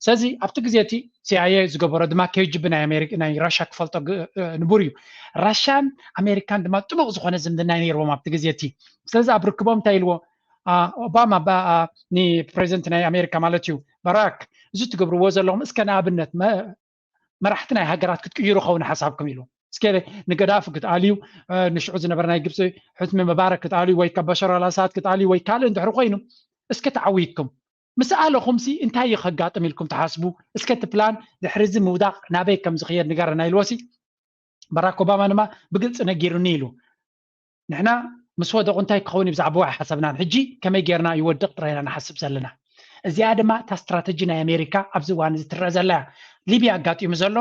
ስለዚ ኣብቲ ግዜ እቲ ሲኣይኤ ዝገበሮ ድማ ኬጂቢ ናይ ኣሜሪካ ናይ ራሻ ክፈልጦ ንቡር እዩ። ራሻን ኣሜሪካን ድማ ጥቡቕ ዝኾነ ዝምድና ነይርዎም ኣብቲ ግዜ እቲ። ስለዚ ኣብ ርክቦም እንታይ ኢልዎ ኦባማ ንፕሬዚደንት ናይ ኣሜሪካ ማለት እዩ፣ ባራክ፣ እዚ ትገብርዎ ዘለኹም እስከ ንኣብነት መራሕቲ ናይ ሃገራት ክትቅይሩ ከውን ሓሳብኩም ኢሉ እስከ ንገዳፊ ክትኣልዩ ንሽዑ ዝነበረ ናይ ግብፂ ሕትሚ መባረክ ክትኣልዩ ወይ ካብ በሸር ኣልኣሳድ ክትኣልዩ ወይ ካልእ እንድሕሪ ኮይኑ እስከ ተዓዊትኩም ምስ ኣለኹም ሲ እንታይ እዩ ከጋጥም ኢልኩም ትሓስቡ? እስከ እቲ ፕላን ድሕሪ እዚ ምውዳቕ ናበይ ከም ዝኽየድ ንገረና ኢልዎ ሲ ባራክ ኦባማ ድማ ብግልፂ ነጊሩኒ ኢሉ። ንሕና ምስ ወደቑ እንታይ ክኸውን እዩ ብዛዕባኡ ኣይሓሰብናን። ሕጂ ከመይ ጌርና ይወድቕ ጥራይ ኢና ንሓስብ ዘለና። እዚኣ ድማ እታ ስትራተጂ ናይ ኣሜሪካ ኣብዚ እዋን እዚ ትረአ ዘላ እያ። ሊብያ ኣጋጢሙ ዘሎ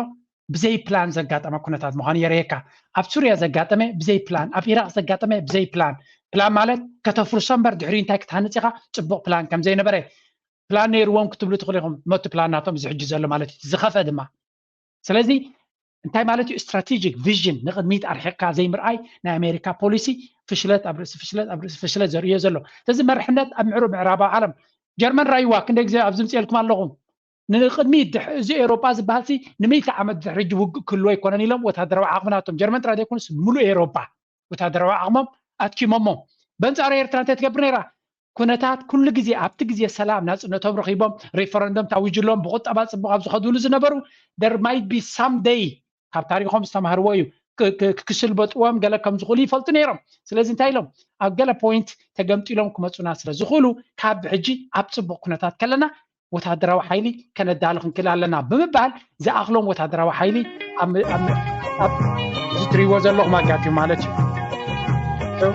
ብዘይ ፕላን ዘጋጠመ ኩነታት ምዃኑ የርእየካ። ኣብ ሱርያ ዘጋጠመ ብዘይ ፕላን፣ ኣብ ኢራቅ ዘጋጠመ ብዘይ ፕላን። ፕላን ማለት ከተፍርሶ እምበር ድሕሪኡ እንታይ ክትሃንፅ ኢኻ ፅቡቅ ፕላን ከም ዘይነበረ። ፕላን ነይርዎም ክትብሉ ትኽእሉ ኢኹም። ኖቲ ፕላን ናቶም እዚ ሕጂ ዘሎ ማለት እዩ። ዝኸፍአ ድማ ስለዚ እንታይ ማለት እዩ? ስትራቴጂክ ቪዥን ንቕድሚት ኣርሒቕካ ዘይምርኣይ ናይ ኣሜሪካ ፖሊሲ ፍሽለት ኣብ ርእሲ ፍሽለት ኣብ ርእሲ ፍሽለት ዘርእዮ ዘሎ። ስለዚ መርሕነት ኣብ ምዕሩብ ምዕራባዊ ዓለም ጀርመን ራይዋ ክንደይ ግዜ ኣብ ዝምፅኤልኩም ኣለኹም ንቅድሚት እዚ ኤሮጳ ዝበሃል ሲ ንምእቲ ዓመት ድሕሪ ሕጂ ውግእ ክህልዎ ኣይኮነን ኢሎም ወታደራዊ ዓቕሚ ናቶም ጀርመን ጥራይ ዘይኮኑስ ሙሉእ ኤሮጳ ወታደራዊ ዓቕሞም ኣትኪሞሞ በንፃሩ ኤርትራ እንታይ ትገብር ነይራ ኩነታት ኩሉ ግዜ ኣብቲ ግዜ ሰላም ናፅነቶም ረኺቦም ሪፈረንደም ታዊጅሎም ብቁጠባ ፅቡቅ ኣብ ዝኸድሉ ዝነበሩ there might be some day ካብ ታሪኮም ዝተማህርዎ እዩ ክስልበጥዎም ገለ ከም ዝኽእሉ ይፈልጡ ነይሮም ስለዚ እንታይ ኢሎም ኣብ ገለ ፖይንት ተገምጢሎም ክመፁና ስለ ዝኽእሉ ካብ ሕጂ ኣብ ፅቡቅ ኩነታት ከለና ወታደራዊ ሓይሊ ከነዳሉ ክንክእል ኣለና ብምባል ዝኣኽሎም ወታደራዊ ሓይሊ ዝትሪዎ ዘለኹም ኣጋጢሙ ማለት እዩ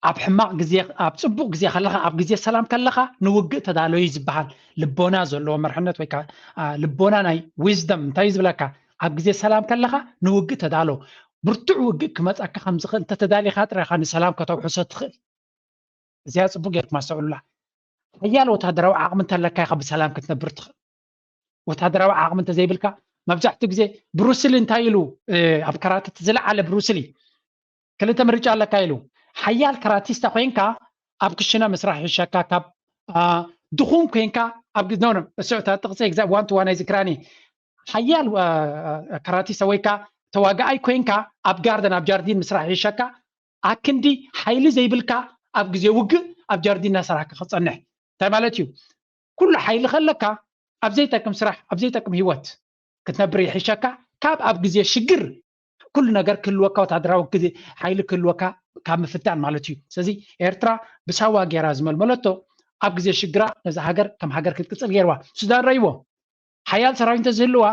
ኣብ ሕማቕ ግዜ ኣብ ፅቡቅ ግዜ ከለካ ኣብ ግዜ ሰላም ከለካ ንውግእ ተዳለዩ ዝበሃል ልቦና ዘለዎ መርሕነት ወይ ልቦና ናይ ዊዝደም እንታይ እዩ ዝብለካ ኣብ ግዜ ሰላም ከለካ ንውግእ ተዳሎ ብርቱዕ ውግእ ክመፀካ ከምዝኽእል እንተተዳሊካ ጥራይካ ንሰላም ከተውሕሶ ትኽእል እዚኣ ፅቡቅ ጌርኩም ኣስተውዕሉላ ሓያል ወታደራዊ ዓቕሚ እንተለካ ኢካ ብሰላም ክትነብር ትኽእል ወታደራዊ ዓቕሚ እንተዘይብልካ መብዛሕትኡ ግዜ ብሩስሊ እንታይ ኢሉ ኣብ ከራተት ዝለዓለ ብሩስሊ ክልተ ምርጫ ኣለካ ኢሉ ሓያል ከራቲስታ ኮይንካ ኣብ ክሽነ ምስራሕ ይሸካ ካብ ድኹም ኮይንካ ኣብ ግዜ እታ ጥቕሲ ዋን ቱ ዋን ኣይዝክራኒ ሓያል ከራቲስታ ወይካ ተዋጋኣይ ኮይንካ ኣብ ጋርደን ኣብ ጃርዲን ምስራሕ ይሸካ ኣክንዲ ሓይሊ ዘይብልካ ኣብ ግዜ ውግእ ኣብ ጃርዲን እናሰራሕካ ክፀንሕ እንታይ ማለት እዩ ኩሉ ሓይሊ ከለካ ኣብ ዘይጠቅም ስራሕ ኣብ ዘይጠቅም ህይወት ክትነብር ይሕሸካ ካብ ኣብ ግዜ ሽግር ኩሉ ነገር ክህልወካ ወታደራዊ ግዜ ሓይሊ ክህልወካ ካብ ምፍታን ማለት እዩ ስለዚ ኤርትራ ብሳዋ ገይራ ዝመልመለቶ ኣብ ግዜ ሽግራ ነዛ ሃገር ከም ሃገር ክትቅፅል ገይርዋ ሱዳን ረይዎ ሓያል ሰራዊት እንተዝህልዋ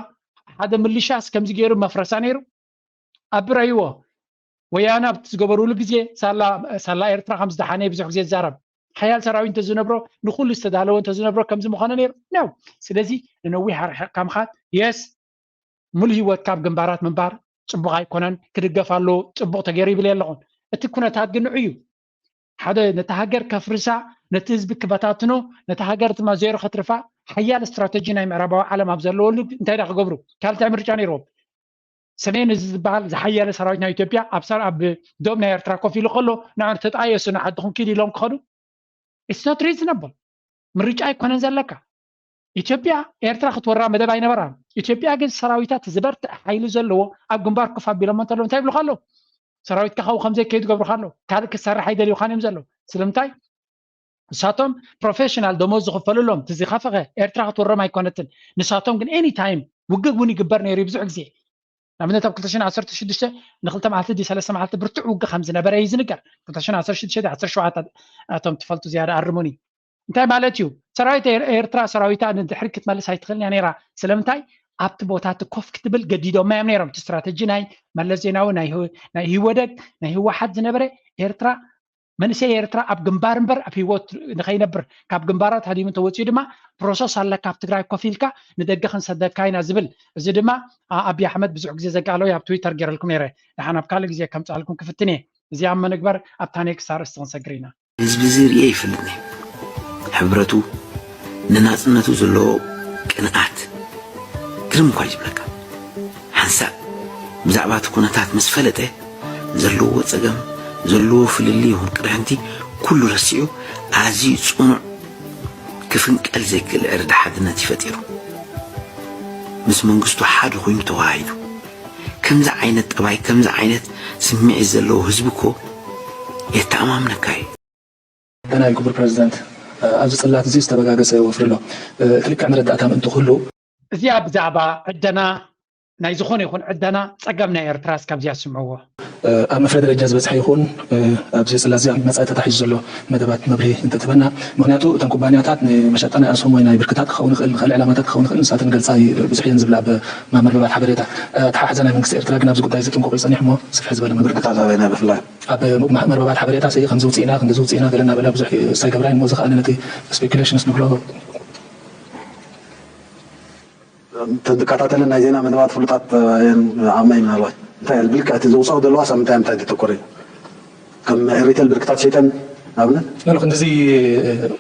ሓደ ምልሻስ ከምዚ ገይሩ መፍረሳ ነይሩ ኣብ ረይዎ ወያነ ኣብቲ ዝገበሩሉ ግዜ ሳላ ኤርትራ ከም ዝደሓነ ብዙሕ ግዜ ዝዛረብ ሓያል ሰራዊት እንተዝነብሮ ንኩሉ ዝተዳለወ እንተዝነብሮ ከምዚ ምኾነ ነይሩ ነው ስለዚ ንነዊሕ ኣርሒቕካ ምኻድ የስ ሙሉ ህይወት ካብ ግንባራት ምንባር ፅቡቅ ኣይኮነን ክድገፍ ኣለዎ ፅቡቅ ተገይሩ ይብል ኣለኹን እቲ ኩነታት ግን ንዑ እዩ ሓደ ነቲ ሃገር ከፍርሳ ነቲ ህዝቢ ክበታትኖ ነቲ ሃገር ድማ ዜሮ ከትርፋ ሓያል ስትራተጂ ናይ ምዕራባዊ ዓለም ኣብ ዘለወሉ እንታይ ዳ ክገብሩ ካልታይ ምርጫ ነይርዎም ሰሜን እዚ ዝበሃል ዝሓያለ ሰራዊት ናይ ኢትዮጵያ ኣብ ዶብ ናይ ኤርትራ ኮፍ ኢሉ ከሎ ንዕር ተጣየሱ ንዓድኹም ኪድ ኢሎም ክኸዱ it's not reasonable ምርጫ ኣይኮነን ዘለካ ኢትዮጵያ ኤርትራ ክትወራ መደብ ኣይነበራን ኢትዮጵያ ግን ሰራዊታት ዝበርትዕ ሓይሊ ዘለዎ ኣብ ግንባር ኮፍ ኣቢሎሞ እንተለዉ እንታይ ይብሉካ ኣለዉ ሰራዊትካ ካብኡ ከምዘይከይዱ ገብሩካ ኣለዉ ካልእ ክትሰርሕ ኣይደልዩካን እዮም ዘለዉ ስለምንታይ ንሳቶም ፕሮፌሽናል ደሞዝ ዝኽፈልሎም ትዝኸፈኸ ኤርትራ ክትወሮም ኣይኮነትን ንሳቶም ግን any time ውግእ እውን ይግበር ነይሩ ብዙሕ ግዜ። ንኣብነት ኣብ ክልተ ሽሕን ዓሰርተ ሽዱሽተ ንክልተ መዓልቲ ድዩ ሰለስተ መዓልቲ ብርቱዕ ውግእ ከም ዝነበረ እዩ ዝንገር። ክልተ ሽሕን ዓሰርተ ሽዱሽተ ድዩ ዓሰርተ ሸውዓተ፣ እቶም ትፈልጡ ዝያዳ ኣርሙኒ። እንታይ ማለት እዩ? ሰራዊት ኤር- ኤርትራ ሰራዊታ ንድሕሪ ክትመልስ ኣይትኽእልን እያ ነይራ። ስለምንታይ? ኣብቲ ቦታ እቲ ኮፍ ክትብል ገዲዶማ እዮም ነይሮም። እቲ ስትራተጂ ናይ መለስ ዜናዊ፣ ናይ ህወ- ናይ ህወደግ፣ ናይ ህወሓት ዝነበረ ኤርትራ መንእሰይ ኤርትራ ኣብ ግንባር እምበር ኣብ ህይወት ንኸይነብር ካብ ግንባራት ሃዲሙ እንተወፂኡ ድማ ፕሮሰስ ኣለካ ኣብ ትግራይ ኮፍ ኢልካ ንደገ ክንሰደካ ኢና ዝብል። እዚ ድማ ኣቢ ኣሕመድ ብዙሕ ግዜ ዘቃለዊ ኣብ ትዊተር ገይረልኩም ነይረ። ደሓን ኣብ ካልእ ግዜ ከምፅኣልኩም ክፍትን እየ። እዚኣ ኣብ መንግበር ኣብታ ኔክስት ኣርእስቲ ክንሰግር ኢና። ህዝቢ እዚ ርእየ ይፈልጥኒ። ሕብረቱ ንናጽነቱ ዘለዎ ቅንኣት ግርም እኳ እዩ ዝብለካ። ሓንሳእ ብዛዕባ እቲ ኩነታት ምስ ፈለጠ ዘለዎ ጸገም፣ ዘለዎ ፍልልይ ይኹን ቅርሕንቲ ኩሉ ረሲዑ ኣዝዩ ጽኑዕ ክፍንቀል ዘይክእል ዕርዲ ሓድነት እዩ ፈጢሩ። ምስ መንግስቱ ሓደ ኮይኑ ተወሃሂዱ። ከምዚ ዓይነት ጠባይ ከምዚ ዓይነት ስምዒት ዘለዎ ህዝቢ እኮ የተኣማምነካ እዩ። ደናይ ክቡር ፕረዚደንት፣ ኣብዚ ጽላት እዚ ዝተበጋገሰ ወፍሪ ኣሎ። እቲ ልክዕ መረዳእታ ምእንቲ ኩሉ። እዚኣ ብዛዕባ ዕደና ናይ ዝኾነ ይኹን ዕደና ጸገም ናይ ኤርትራስ ካብዚኣ ስምዕዎ። ኣብ መፍረ ደረጃ ዝበጽሐ ይኹን ኣብዚ ጽላት እዚ ኣብ መጻኢ ተታሒዙ ዘሎ መደባት መብርሂ እንተትህበና። ምኽንያቱ እተን ኩባንያታት ንመሸጣ ናይ ኣስሆም ወይ ናይ ብርክታት ክኸውን ይኽእል፣ ንኻልእ ዕላማታት ክኸውን ይኽእል፣ ንሳተን ገልጻ ብዙሕ እየን ዝብላ ኣብ መርበባት ሓበሬታ። ኣተሓሕዛ ናይ መንግስቲ ኤርትራ ግን ኣብዚ ጉዳይ እዚ ጥንቁቕ እዩ ጸኒሑ እሞ ስፍሕ ዝበለ መብርሂ ብርክታት ኣበይ ናይ ብፍላይ ኣብ መርበባት ሓበሬታ ስኢ ከምዚ ውፅኢና ክንድዚ ውፅኢና ገለን ኣበላ ብዙሕ ሳይገብራ እሞ እዚ ከዓ ነቲ speculation ንብሎ ተዝከታተልን ናይ ዜና መደባት ፍሉጣት እየን ዓቕመይ ምናልባት እንታይ ብልክዕ እቲ ዘውፅኦ ዘለዋስ ኣብ ምንታይ ምንታይ ተተኮረ እዩ ከም ኤሪቴል ብልክታት ሸይጠን ኣብነት ኖ ክንድዚ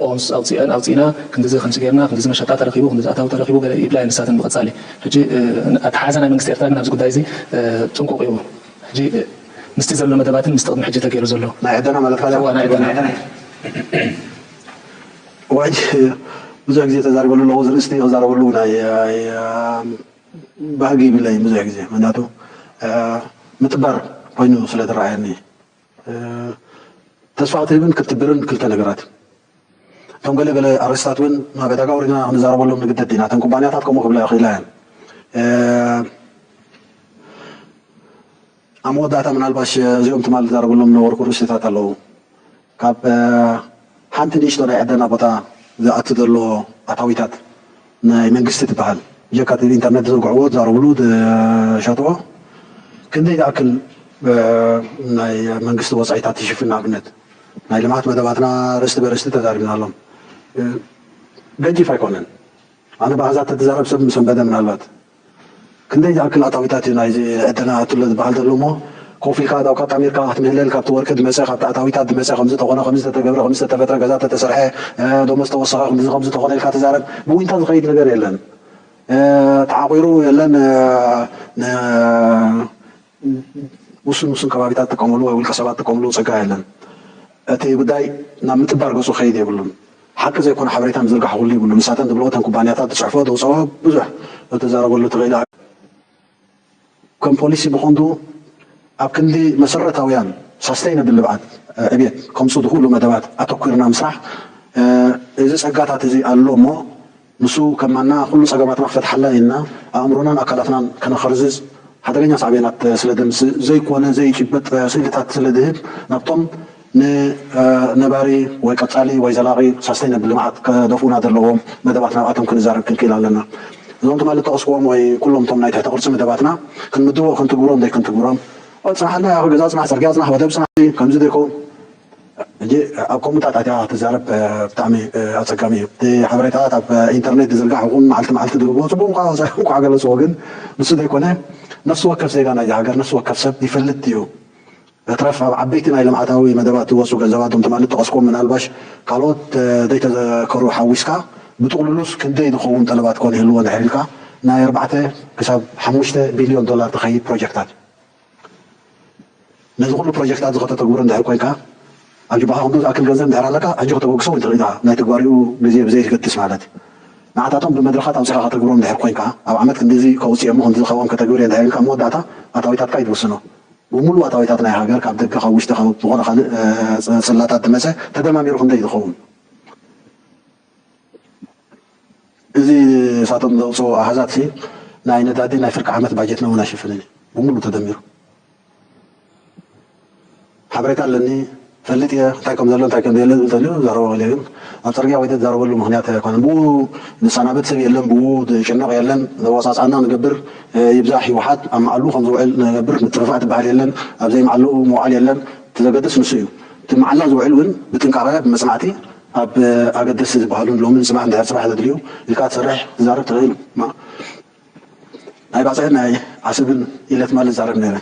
ኦንስ ኣውፅአን ኣውፅኢና ክንድዚ ከምዚ ጌርና ክንድዚ መሸጣ ተረኪቡ ክንድዚ ኣታዊ ተረኪቡ ገለ ይብላ እየን ንሳተን ብቐፃሊ ሕጂ ኣተሓሕዛ ናይ መንግስቲ ኤርትራ ግን ኣብዚ ጉዳይ እዚ ጥንቁቕ እዩ ሕጂ ምስቲ ዘሎ መደባትን ምስቲ ቅድሚ ሕጂ ተገይሩ ዘሎ ናይ ዕደና ማለት ካልእ እዋ ናይ ዕደና ዋይ ብዙሕ ግዜ ተዛሪበሉ ኣለኹ ዝርእስቲ ክዛረበሉ ናይ ባህጊ ይብለይ ብዙሕ ግዜ ምክንያቱ ምጥባር ኮይኑ ስለ ዝረኣየኒ ተስፋ ክትህብን ክትብርን ክልተ ነገራት እቶም ገለ ገለ ኣርእስታት እውን ናብ ዕዳጋ ወሪድና ክንዛረበሎም ንግደድ ኢና እተን ኩባንያታት ከምኡ ክብላ ይኽእላ እየን ኣብ መወዳእታ ምናልባሽ እዚኦም ትማል ዝዛረበሎም ዝነበርኩ ርእስታት ኣለዉ ካብ ሓንቲ ንእሽቶ ናይ ዕደና ቦታ ዝኣቱ ዘሎ ኣታዊታት ናይ መንግስቲ ትበሃል ብጀካ እቲ ኢንተርነት ዝዝርግሕዎ ዝዛረብሉ ዝሸጥዎ ክንደይ ዝኣክል ናይ መንግስቲ ወፃኢታት ትሽፍን ንኣብነት ናይ ልምዓት መደባትና ርእስቲ በርእስቲ ተዛሪብናሎም ገጂፍ ኣይኮነን ኣነ ብኣሃዛት ተትዛረብ ሰብ ምሰንበደ ምናልባት ክንደይ ዝኣክል ኣታዊታት እዩ ናይዚ ዕደና ኣትሎ ዝበሃል ዘሎ እሞ ኮፍ ኢልካ እዳው ካብቲ ኣሜሪካ ክትምህለል ካብቲ ወርቂ ዝመፀ ካብቲ ኣታዊታት ዝመፀ ከምዚ ተኾነ ከምዚ ተተገብረ ከምዚ ተተፈጥረ ገዛ ተተሰርሐ ደሞዝ ተወሰኸ ከምዚ ከምዚ ተኾነ ኢልካ ትዛረብ ብዊንታ ዝኸይድ ነገር የለን ተዓቂሩ የለን ውሱን ውሱን ከባቢታት ጥቀምሉ ወይ ውልቀ ሰባት ጥቀምሉ ፀጋ የለን እቲ ጉዳይ ናብ ምጥባር ገፁ ከይድ የብሉን ሓቂ ዘይኮነ ሓበሬታ ምዝርጋሕ ኩሉ ይብሉ ንሳተን ዝብልኦ እተን ኩባንያታት ዝፅሕፎ ዘውፅኦ ብዙሕ እተዛረበሉ ትኽእል ከም ፖሊሲ ብቐንዱ ኣብ ክንዲ መሰረታውያን ሳስተይነብል ልብዓት ዕብየት ከምፁ ዝኽእሉ መደባት ኣተኲርና ምስራሕ እዚ ፀጋታት እዚ ኣሎ እሞ ንሱ ከማና ኩሉ ፀገማትና ክፈትሓልና ኢልና ኣእምሮናን ኣካላትናን ከነኸርዝዝ ሓደገኛ ሳዕቤናት ስለ ደምስእ ዘይኮነ ዘይጭበጥ ስእልታት ስለ ዝህብ ናብቶም ንነባሪ ወይ ቀፃሊ ወይ ዘላቒ ሳስተይነብል ልምዓት ከደፍኡና ዘለዎም መደባት ናብኣቶም ክንዛረብ ክንክእል ኣለና። እዞም ትማሊ ዝጠቐስክዎም ወይ ኩሎም እቶም ናይ ትሕቲ ቅርፂ መደባትና ክንምድቦ ክንትግብሮም ዘይክንትግብሮም ፅናሓልና ያኹ ገዛ ፅናሕ፣ ፅርግያ ፅናሕ፣ ወደብ ፅናሕ ከምዚ ዘይከውን ሕጂ ኣብ ከምኡታት ኣትያ ክትዛረብ ብጣዕሚ ኣፀጋሚ እዩ። እቲ ሓበሬታታት ኣብ ኢንተርኔት ዝዝርጋሕ ይኹን መዓልቲ መዓልቲ ዝግብኦ ፅቡቅ እንኳ ገለፅዎ ግን ንሱ ዘይኮነ ነፍሲ ወከፍ ዜጋ ናይዚ ሃገር ነፍሲ ወከፍ ሰብ ይፈልጥ እዩ። እትረፍ ኣብ ዓበይቲ ናይ ልምዓታዊ መደባት ዝወፁ ገንዘባት ዶም ትማሊ ጠቐስኩም ምናልባሽ ካልኦት ዘይተዘከሩ ሓዊስካ ብጥቕልሉስ ክንደይ ዝኸውን ጠለባት ኮን ይህልዎ እንድሕር ኢልካ ናይ ኣርባዕተ ክሳብ ሓሙሽተ ቢልዮን ዶላር ትኸይድ ፕሮጀክታት ነዚ ኩሉ ፕሮጀክታት እዚ ከተተግብሮ እንድሕር ኮይንካ ኣብ ጅባኻ ክንዱ ዝኣክል ገንዘብ እንድሕር ኣለካ ሕጂ ከተበግሶ እውን ትኽእል ኢኻ ናይ ተግባሪኡ ግዜ ብዘይትገድስ ማለት ንዓታቶም ብመድረኻት ኣውፂኻ ከተግብሮም እንድሕር ኮይንካ ኣብ ዓመት ክንዲዚ ከውፅእ እሞ ክንዲዚ ካብኦም ከተግብር እየ እንድሕር ኢልካ መወዳእታ ኣታዊታትካ እዩ ትውስኖ ብምሉእ ኣታዊታት ናይ ሃገር ካብ ደገ ካብ ውሽጢ ካብ ዝኾነ ካልእ ፅላታት ዝመፀ ተደማሚሩ ክንደይ ዝኸውን እዚ እሳቶም ዘውፅኦ ኣሃዛት ሲ ናይ ነዳዲ ናይ ፍርቂ ዓመት ባጀትና እውን ኣይሽፍንን እዩ ብምሉ ተደሚሩ። ሓበሬታ ኣለኒ፣ ፈልጥ እየ እንታይ ከም ዘሎ እንታይ ከም ዘየለ ዝብል ተልዩ ዛረባ ወለ ግን ኣብ ፅርግያ ወይ ተዛረበሉ ምክንያት ኣይኮነን። ብኡ ንሳናበት ሰብ የለን፣ ብኡ ዝጭነቕ የለን። ዘወፃፃና ንገብር ይብዛሕ ህወሓት ኣብ መዓሉ ከም ዝውዕል ንገብር፣ ምጥፍፋእ ትበሃል የለን። ኣብ ዘይመዓልኡ ምውዓል የለን። እቲ ዘገድስ ንሱ እዩ። እቲ መዓላ ዝውዕል እውን ብጥንቃቐ ብመፅናዕቲ ኣብ ኣገደስቲ ዝበሃሉን ሎሚ ንፅባሕ እንድሕር ፅባሕ ዘድልዩ ኢልካ ትሰርሕ ትዛረብ ትኽእል። ናይ ባፅዕን ናይ ዓሰብን ኢለት ማለት ዛረብ ነይረ።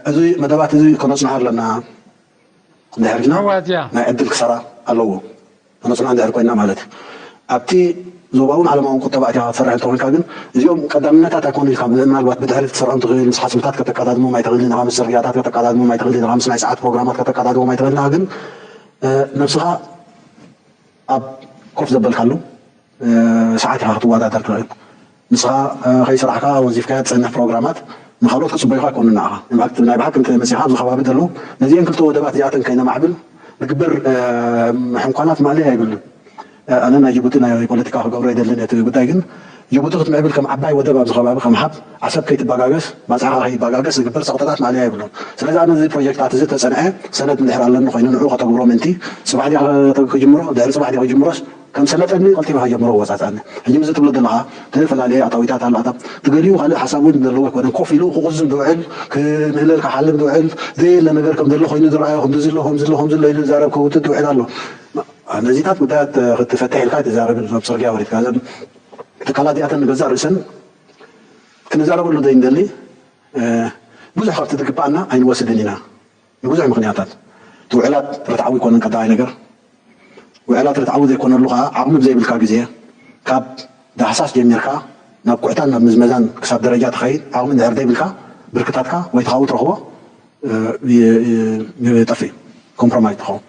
እዚ መደባት እዚ ከነፅንሖ ኣለና። እንድሕር ኢልና ናይ ዕድል ክሰራ ኣለዎ። ከነፅንሖ እንድሕር ኮይና ማለት እዩ። ኣብቲ ዞባውን ዓለማውን ቁጠባ እቲኻ ትሰርሕ እንተኾንካ ግን እዚኦም ቀዳምነታት ኣይኮኑ ኢልካ ምናልባት ብድሕሪ ትሰርሖም ትኽእል፣ ምስ ሓፅብታት ከተቀዳድሞም ኣይትኽእልን ኢኻ፣ ምስ ፅርግያታት ከተቀዳድሞም ኣይትኽእልን ኢኻ፣ ምስ ናይ ሰዓት ፕሮግራማት ከተቀዳድሞም ኣይትኽእልን ኢኻ። ግን ነብስኻ ኣብ ኮፍ ዘበልካሉ ሰዓት ኢኻ ክትወዳደር ትኽእል። ንስኻ ከይሰራሕካ ወዚፍካዮ ትጸንሕ ፕሮግራማት ንኻልኦት ክጽበዩኻ ኣይኮኑን ንዓኻ። ናይ ብሓቂ እንተ መጺኻ ኣብዚ ከባቢ ዘለዉ ነዚአን ክልተ ወደባት እዚኣተን ከይነማዕብል ዝግበር ሕንኳናት ማእለያ የብሉን። ኣነ ናይ ጅቡቲ ናይ ፖለቲካ ክገብሮ ኣይደልን እቲ ጉዳይ ግን ጅቡቲ ክትምዕብል ከም ዓባይ ወደብ ኣብዚ ከባቢ ከም ሃብ ዓሰብ ከይትባጋገስ ባጽዕኻ ከይባጋገስ ዝግበር ጸቕጥታት ማእለያ የብሉን። ስለዚ ኣነ እዚ ፕሮጀክታት እዚ ተጸንዐ ሰነድ እንድሕር ኣለኒ ኮይኑ ንዑ ከተግብሮ ምእንቲ ጽባሕ ድያ ክጅምሮ ድሕሪ ጽባሕ ድያ ክጅምሮስ ከም ሰለጠኒ ቀልጢፈ ከጀምሮ ወጻጻኒ። ሕጂ ምዚ ትብሎ ዘለኻ ተፈላለየ ኣታዊታት ኣለኣታ ትገሊኡ ካልእ ሓሳብ እውን ዘለዎ ኣይኮነን። ኮፍ ኢሉ ክቕዝም ዝውዕል ክምህለል ክሓልም ዝውዕል ዘየለ ነገር ከም ዘሎ ኮይኑ ዝረኣዮ ከምዚ ኣሎ ከምዚ ኣሎ ከምዚ ኣሎ ኢሉ ዝዛረብ ክውትት ዝውዕል ኣሎ። ነዚታት ጉዳያት ክትፈትሕ ኢልካ ኣይትዛረብን። ኣብ ፅርግያ ወሪድካ እዘን ትካላት እዚኣተን ንገዛእ ርእሰን ክንዛረበሉ ዘይንደሊ ብዙሕ ካብቲ ዝግባኣና ኣይንወስድን ኢና። ንብዙሕ ምኽንያታት እቲ ውዕላት ርትዓዊ ኣይኮነን። ቀዳማይ ነገር ውዕላት ርትዓዊ ዘይኮነሉ ከዓ ዓቕሚ ብዘይብልካ ግዜ ካብ ዳህሳስ ጀሚርካ ናብ ኩዕታን ናብ ምዝመዛን ክሳብ ደረጃ ትኸይድ ዓቕሚ እንድሕር ዘይብልካ ብርክታትካ ወይ ትኻኡ ትረኽቦ ይጠፍእ፣ ኮምፕሮማይዝ ትኸውን።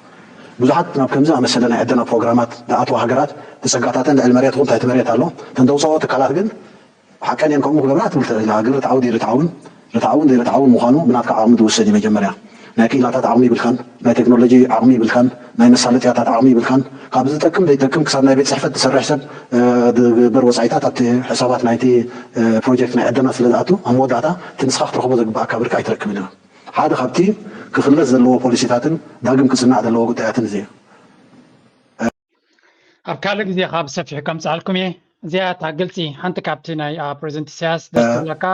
ብዙሓት ናብ ከምዚ ኣመሰለ ናይ ዕደና ፕሮግራማት ዝኣትዋ ሃገራት እቲ ጸጋታተን ልዕሊ መሬት እውን ታሕቲ መሬት ኣሎ። እተን ዘውፅኦ ትካላት ግን ሓቀን እየን ከምኡ ክገብራ ትብል ትኽእል ኢኻ። ግን ርትዓዊ ዘይርትዓውን ርትዓውን ዘይርትዓውን ምዃኑ ብናትካ ዓቕሚ ዝውሰን እዩ። መጀመርያ ናይ ክኢላታት ዓቕሚ ይብልካን፣ ናይ ቴክኖሎጂ ዓቕሚ ይብልካን፣ ናይ መሳለጥያታት ዓቕሚ ይብልካን። ካብ ዝጠቅም ዘይጠቅም ክሳብ ናይ ቤት ፅሕፈት ዝሰርሕ ሰብ ዝግበር ወፃኢታት ኣብቲ ሕሳባት ናይቲ ፕሮጀክት ናይ ዕደና ስለ ዝኣቱ ኣብ መወዳእታ እቲ ንስኻ ክትረኽቦ ዘግባኣካ ብርኪ ኣይትረክብን ኢኻ። ሓደ ካብቲ ክኽለስ ዘለዎ ፖሊሲታትን ዳግም ክፅናዕ ዘለዎ ጉዳያትን እዚ እዩ። ኣብ ካልእ ግዜ ካብ ሰፊሑ ከምፅኣልኩም እየ። እዚኣ እታ ግልፂ ሓንቲ ካብቲ ናይ ፕሬዚደንት ኢሳያስ ደስ ትብለካ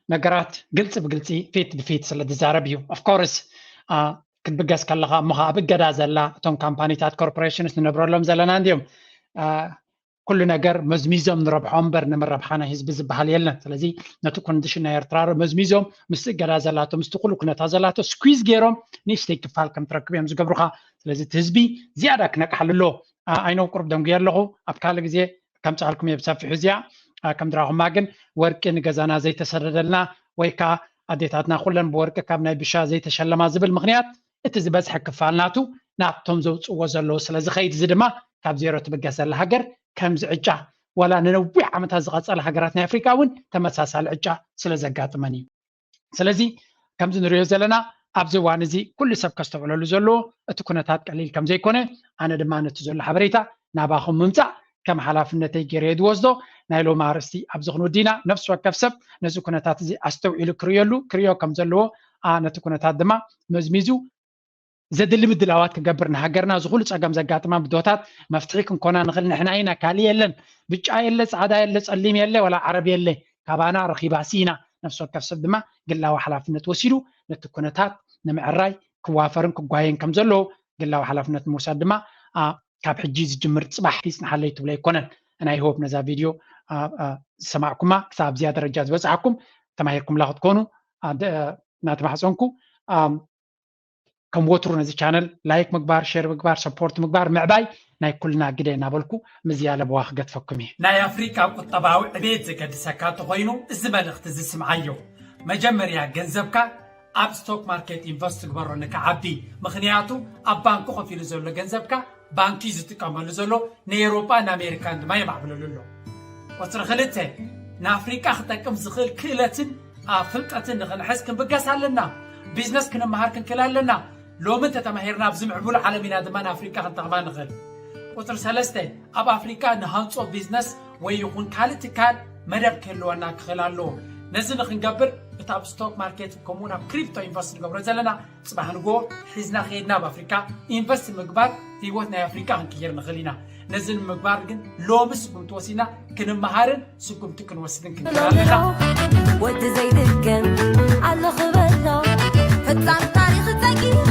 ነገራት ግልፂ ብግልፂ ፊት ብፊት ስለ ዝዛረብ እዩ። ኦፍኮርስ ክትብገስ ከለካ እሞ ከዓ ኣብ እገዳ ዘላ እቶም ካምፓኒታት ኮርፖሬሽንስ ንነብረሎም ዘለና እንዲዮም። ኩሉ ነገር መዝሚዞም ንረብሖም እምበር ንምረብሓ ናይ ህዝቢ ዝበሃል የለን። ስለዚ ነቲ ኮንዲሽን ናይ ኤርትራ መዝሚዞም ምስቲ እገዳ ዘላቶ ምስቲ ኩሉ ኩነታት ዘላቶ ስኩዝ ገይሮም ንእሽተይ ክፋል ከም ትረክብ እዮም ዝገብሩኻ። ስለዚ እቲ ህዝቢ ዝያዳ ክነቅሓሉ ኣለዎ። ኣይ ኖው ቁሩብ ደንጉየ ኣለኹ። ኣብ ካልእ ግዜ ከምጽኣልኩም እየ ብሰፊሑ እዚኣ። ከም ድራኹማ ግን ወርቂ ንገዛና ዘይተሰደደልና ወይ ከኣ ኣዴታትና ኩለን ብወርቂ ካብ ናይ ብሻ ዘይተሸለማ ዝብል ምኽንያት እቲ ዝበዝሐ ክፋል ናቱ ናብቶም ዘውጽእዎ ዘለዉ ስለ ዝኸይድ፣ እዚ ድማ ካብ ዜሮ ትብገስ ዘላ ሃገር ከምዚ ዕጫ ዋላ ንነዊሕ ዓመታት ዝቐጸለ ሃገራት ናይ ኣፍሪቃ እውን ተመሳሳሊ ዕጫ ስለ ዘጋጥመን እዩ። ስለዚ ከምዚ ንሪኦ ዘለና ኣብዚ እዋን እዚ ኩሉ ሰብ ከስተውዕለሉ ዘለዎ እቲ ኩነታት ቀሊል ከም ዘይኮነ ኣነ ድማ ነቲ ዘሎ ሓበሬታ ናባኹም ምምፃእ ከም ሓላፍነተይ ገይረ እየ ዝወስዶ። ናይ ሎሚ ኣርእስቲ ኣብዚ ክንውዲ ኢና። ነፍሲ ወከፍ ሰብ ነዚ ኩነታት እዚ ኣስተውዒሉ ክርእየሉ ክርእዮ ከም ዘለዎ ነቲ ኩነታት ድማ መዝሚዙ ዘድሊ ምድላዋት ክገብር ንሃገርና እዚ ኩሉ ፀገም ዘጋጥማ ብድሆታት መፍትሒ ክንኮና ንኽእል ንሕና ኢና፣ ካሊእ የለን። ብጫ የለ፣ ፃዕዳ የለ፣ ፀሊም የለ፣ ወላ ዓረብ የለ፣ ካባና ረኺባ ሲኢና። ነፍሲ ወከፍ ሰብ ድማ ግላዊ ሓላፍነት ወሲዱ ነቲ ኩነታት ንምዕራይ ክዋፈርን ክጓየን ከም ዘለዎ ግላዊ ሓላፍነት ምውሳድ ድማ ካብ ሕጂ ዝጅምር ፅባሕ ይፅንሓለይ ትብሎ ኣይኮነን። ናይ ሆፕ ነዛ ቪድዮ ዝሰማዕኩማ ክሳብ ኣብዚኣ ደረጃ ዝበፃሕኩም ተማሂርኩምላ ክትኮኑ እናተማሕፀንኩ ከም ወትሩ ነዚ ቻነል ላይክ ምግባር፣ ሼር ምግባር፣ ሰፖርት ምግባር፣ ምዕባይ ናይ ኩልና ግደ እናበልኩ ምዝያ ለበዋ ክገድፈኩም እየ። ናይ ኣፍሪቃ ቁጠባዊ ዕቤት ዘገድሰካ እንተኾይኑ እዚ መልእኽቲ እዚ ስምዓዮ። መጀመርያ ገንዘብካ ኣብ ስቶክ ማርኬት ኢንቨስት ግበሮ ንክዓቢ። ምኽንያቱ ኣብ ባንኪ ኮፍ ኢሉ ዘሎ ገንዘብካ ባንኪ ዝጥቀመሉ ዘሎ ንኤውሮጳ ንኣሜሪካን ድማ የማዕብለሉ ኣሎ። ቁፅሪ ክልተ ንኣፍሪቃ ክጠቅም ዝኽእል ክእለትን ኣብ ፍልጠትን ንኽንሕዝ ክንብገስ ኣለና። ቢዝነስ ክንመሃር ክንክእል ኣለና። ሎሚ እንተተማሂርና ኣብዚ ምዕቡል ዓለም ኢና ድማ ንኣፍሪቃ ክንጠቕማ ንኽእል። ቁፅሪ ሰለስተ ኣብ ኣፍሪቃ ንሃንፆ ቢዝነስ ወይ ይኹን ካልእ ትካል መደብ ክህልወና ክኽእል ኣለዎ። ነዚ ንክንገብር እቲ ኣብ ስቶክ ማርኬት ከምኡ ናብ ክሪፕቶ ኢንቨስት ንገብሮ ዘለና ጽባሕ ንጎ ሒዝና ከይድና ኣብ ኣፍሪካ ኢንቨስት ምግባር ህይወት ናይ ኣፍሪካ ክንቅይር ንኽእል ኢና። ነዚ ንምግባር ግን ሎሚ ስጉምቲ ወሲድና ክንመሃርን ስጉምቲ ክንወስድን ክንክእል ኣለና። ወዲ ዘይድገም ኣሎ ክበሎ ፈጻም ታሪኽ ጸጊኻ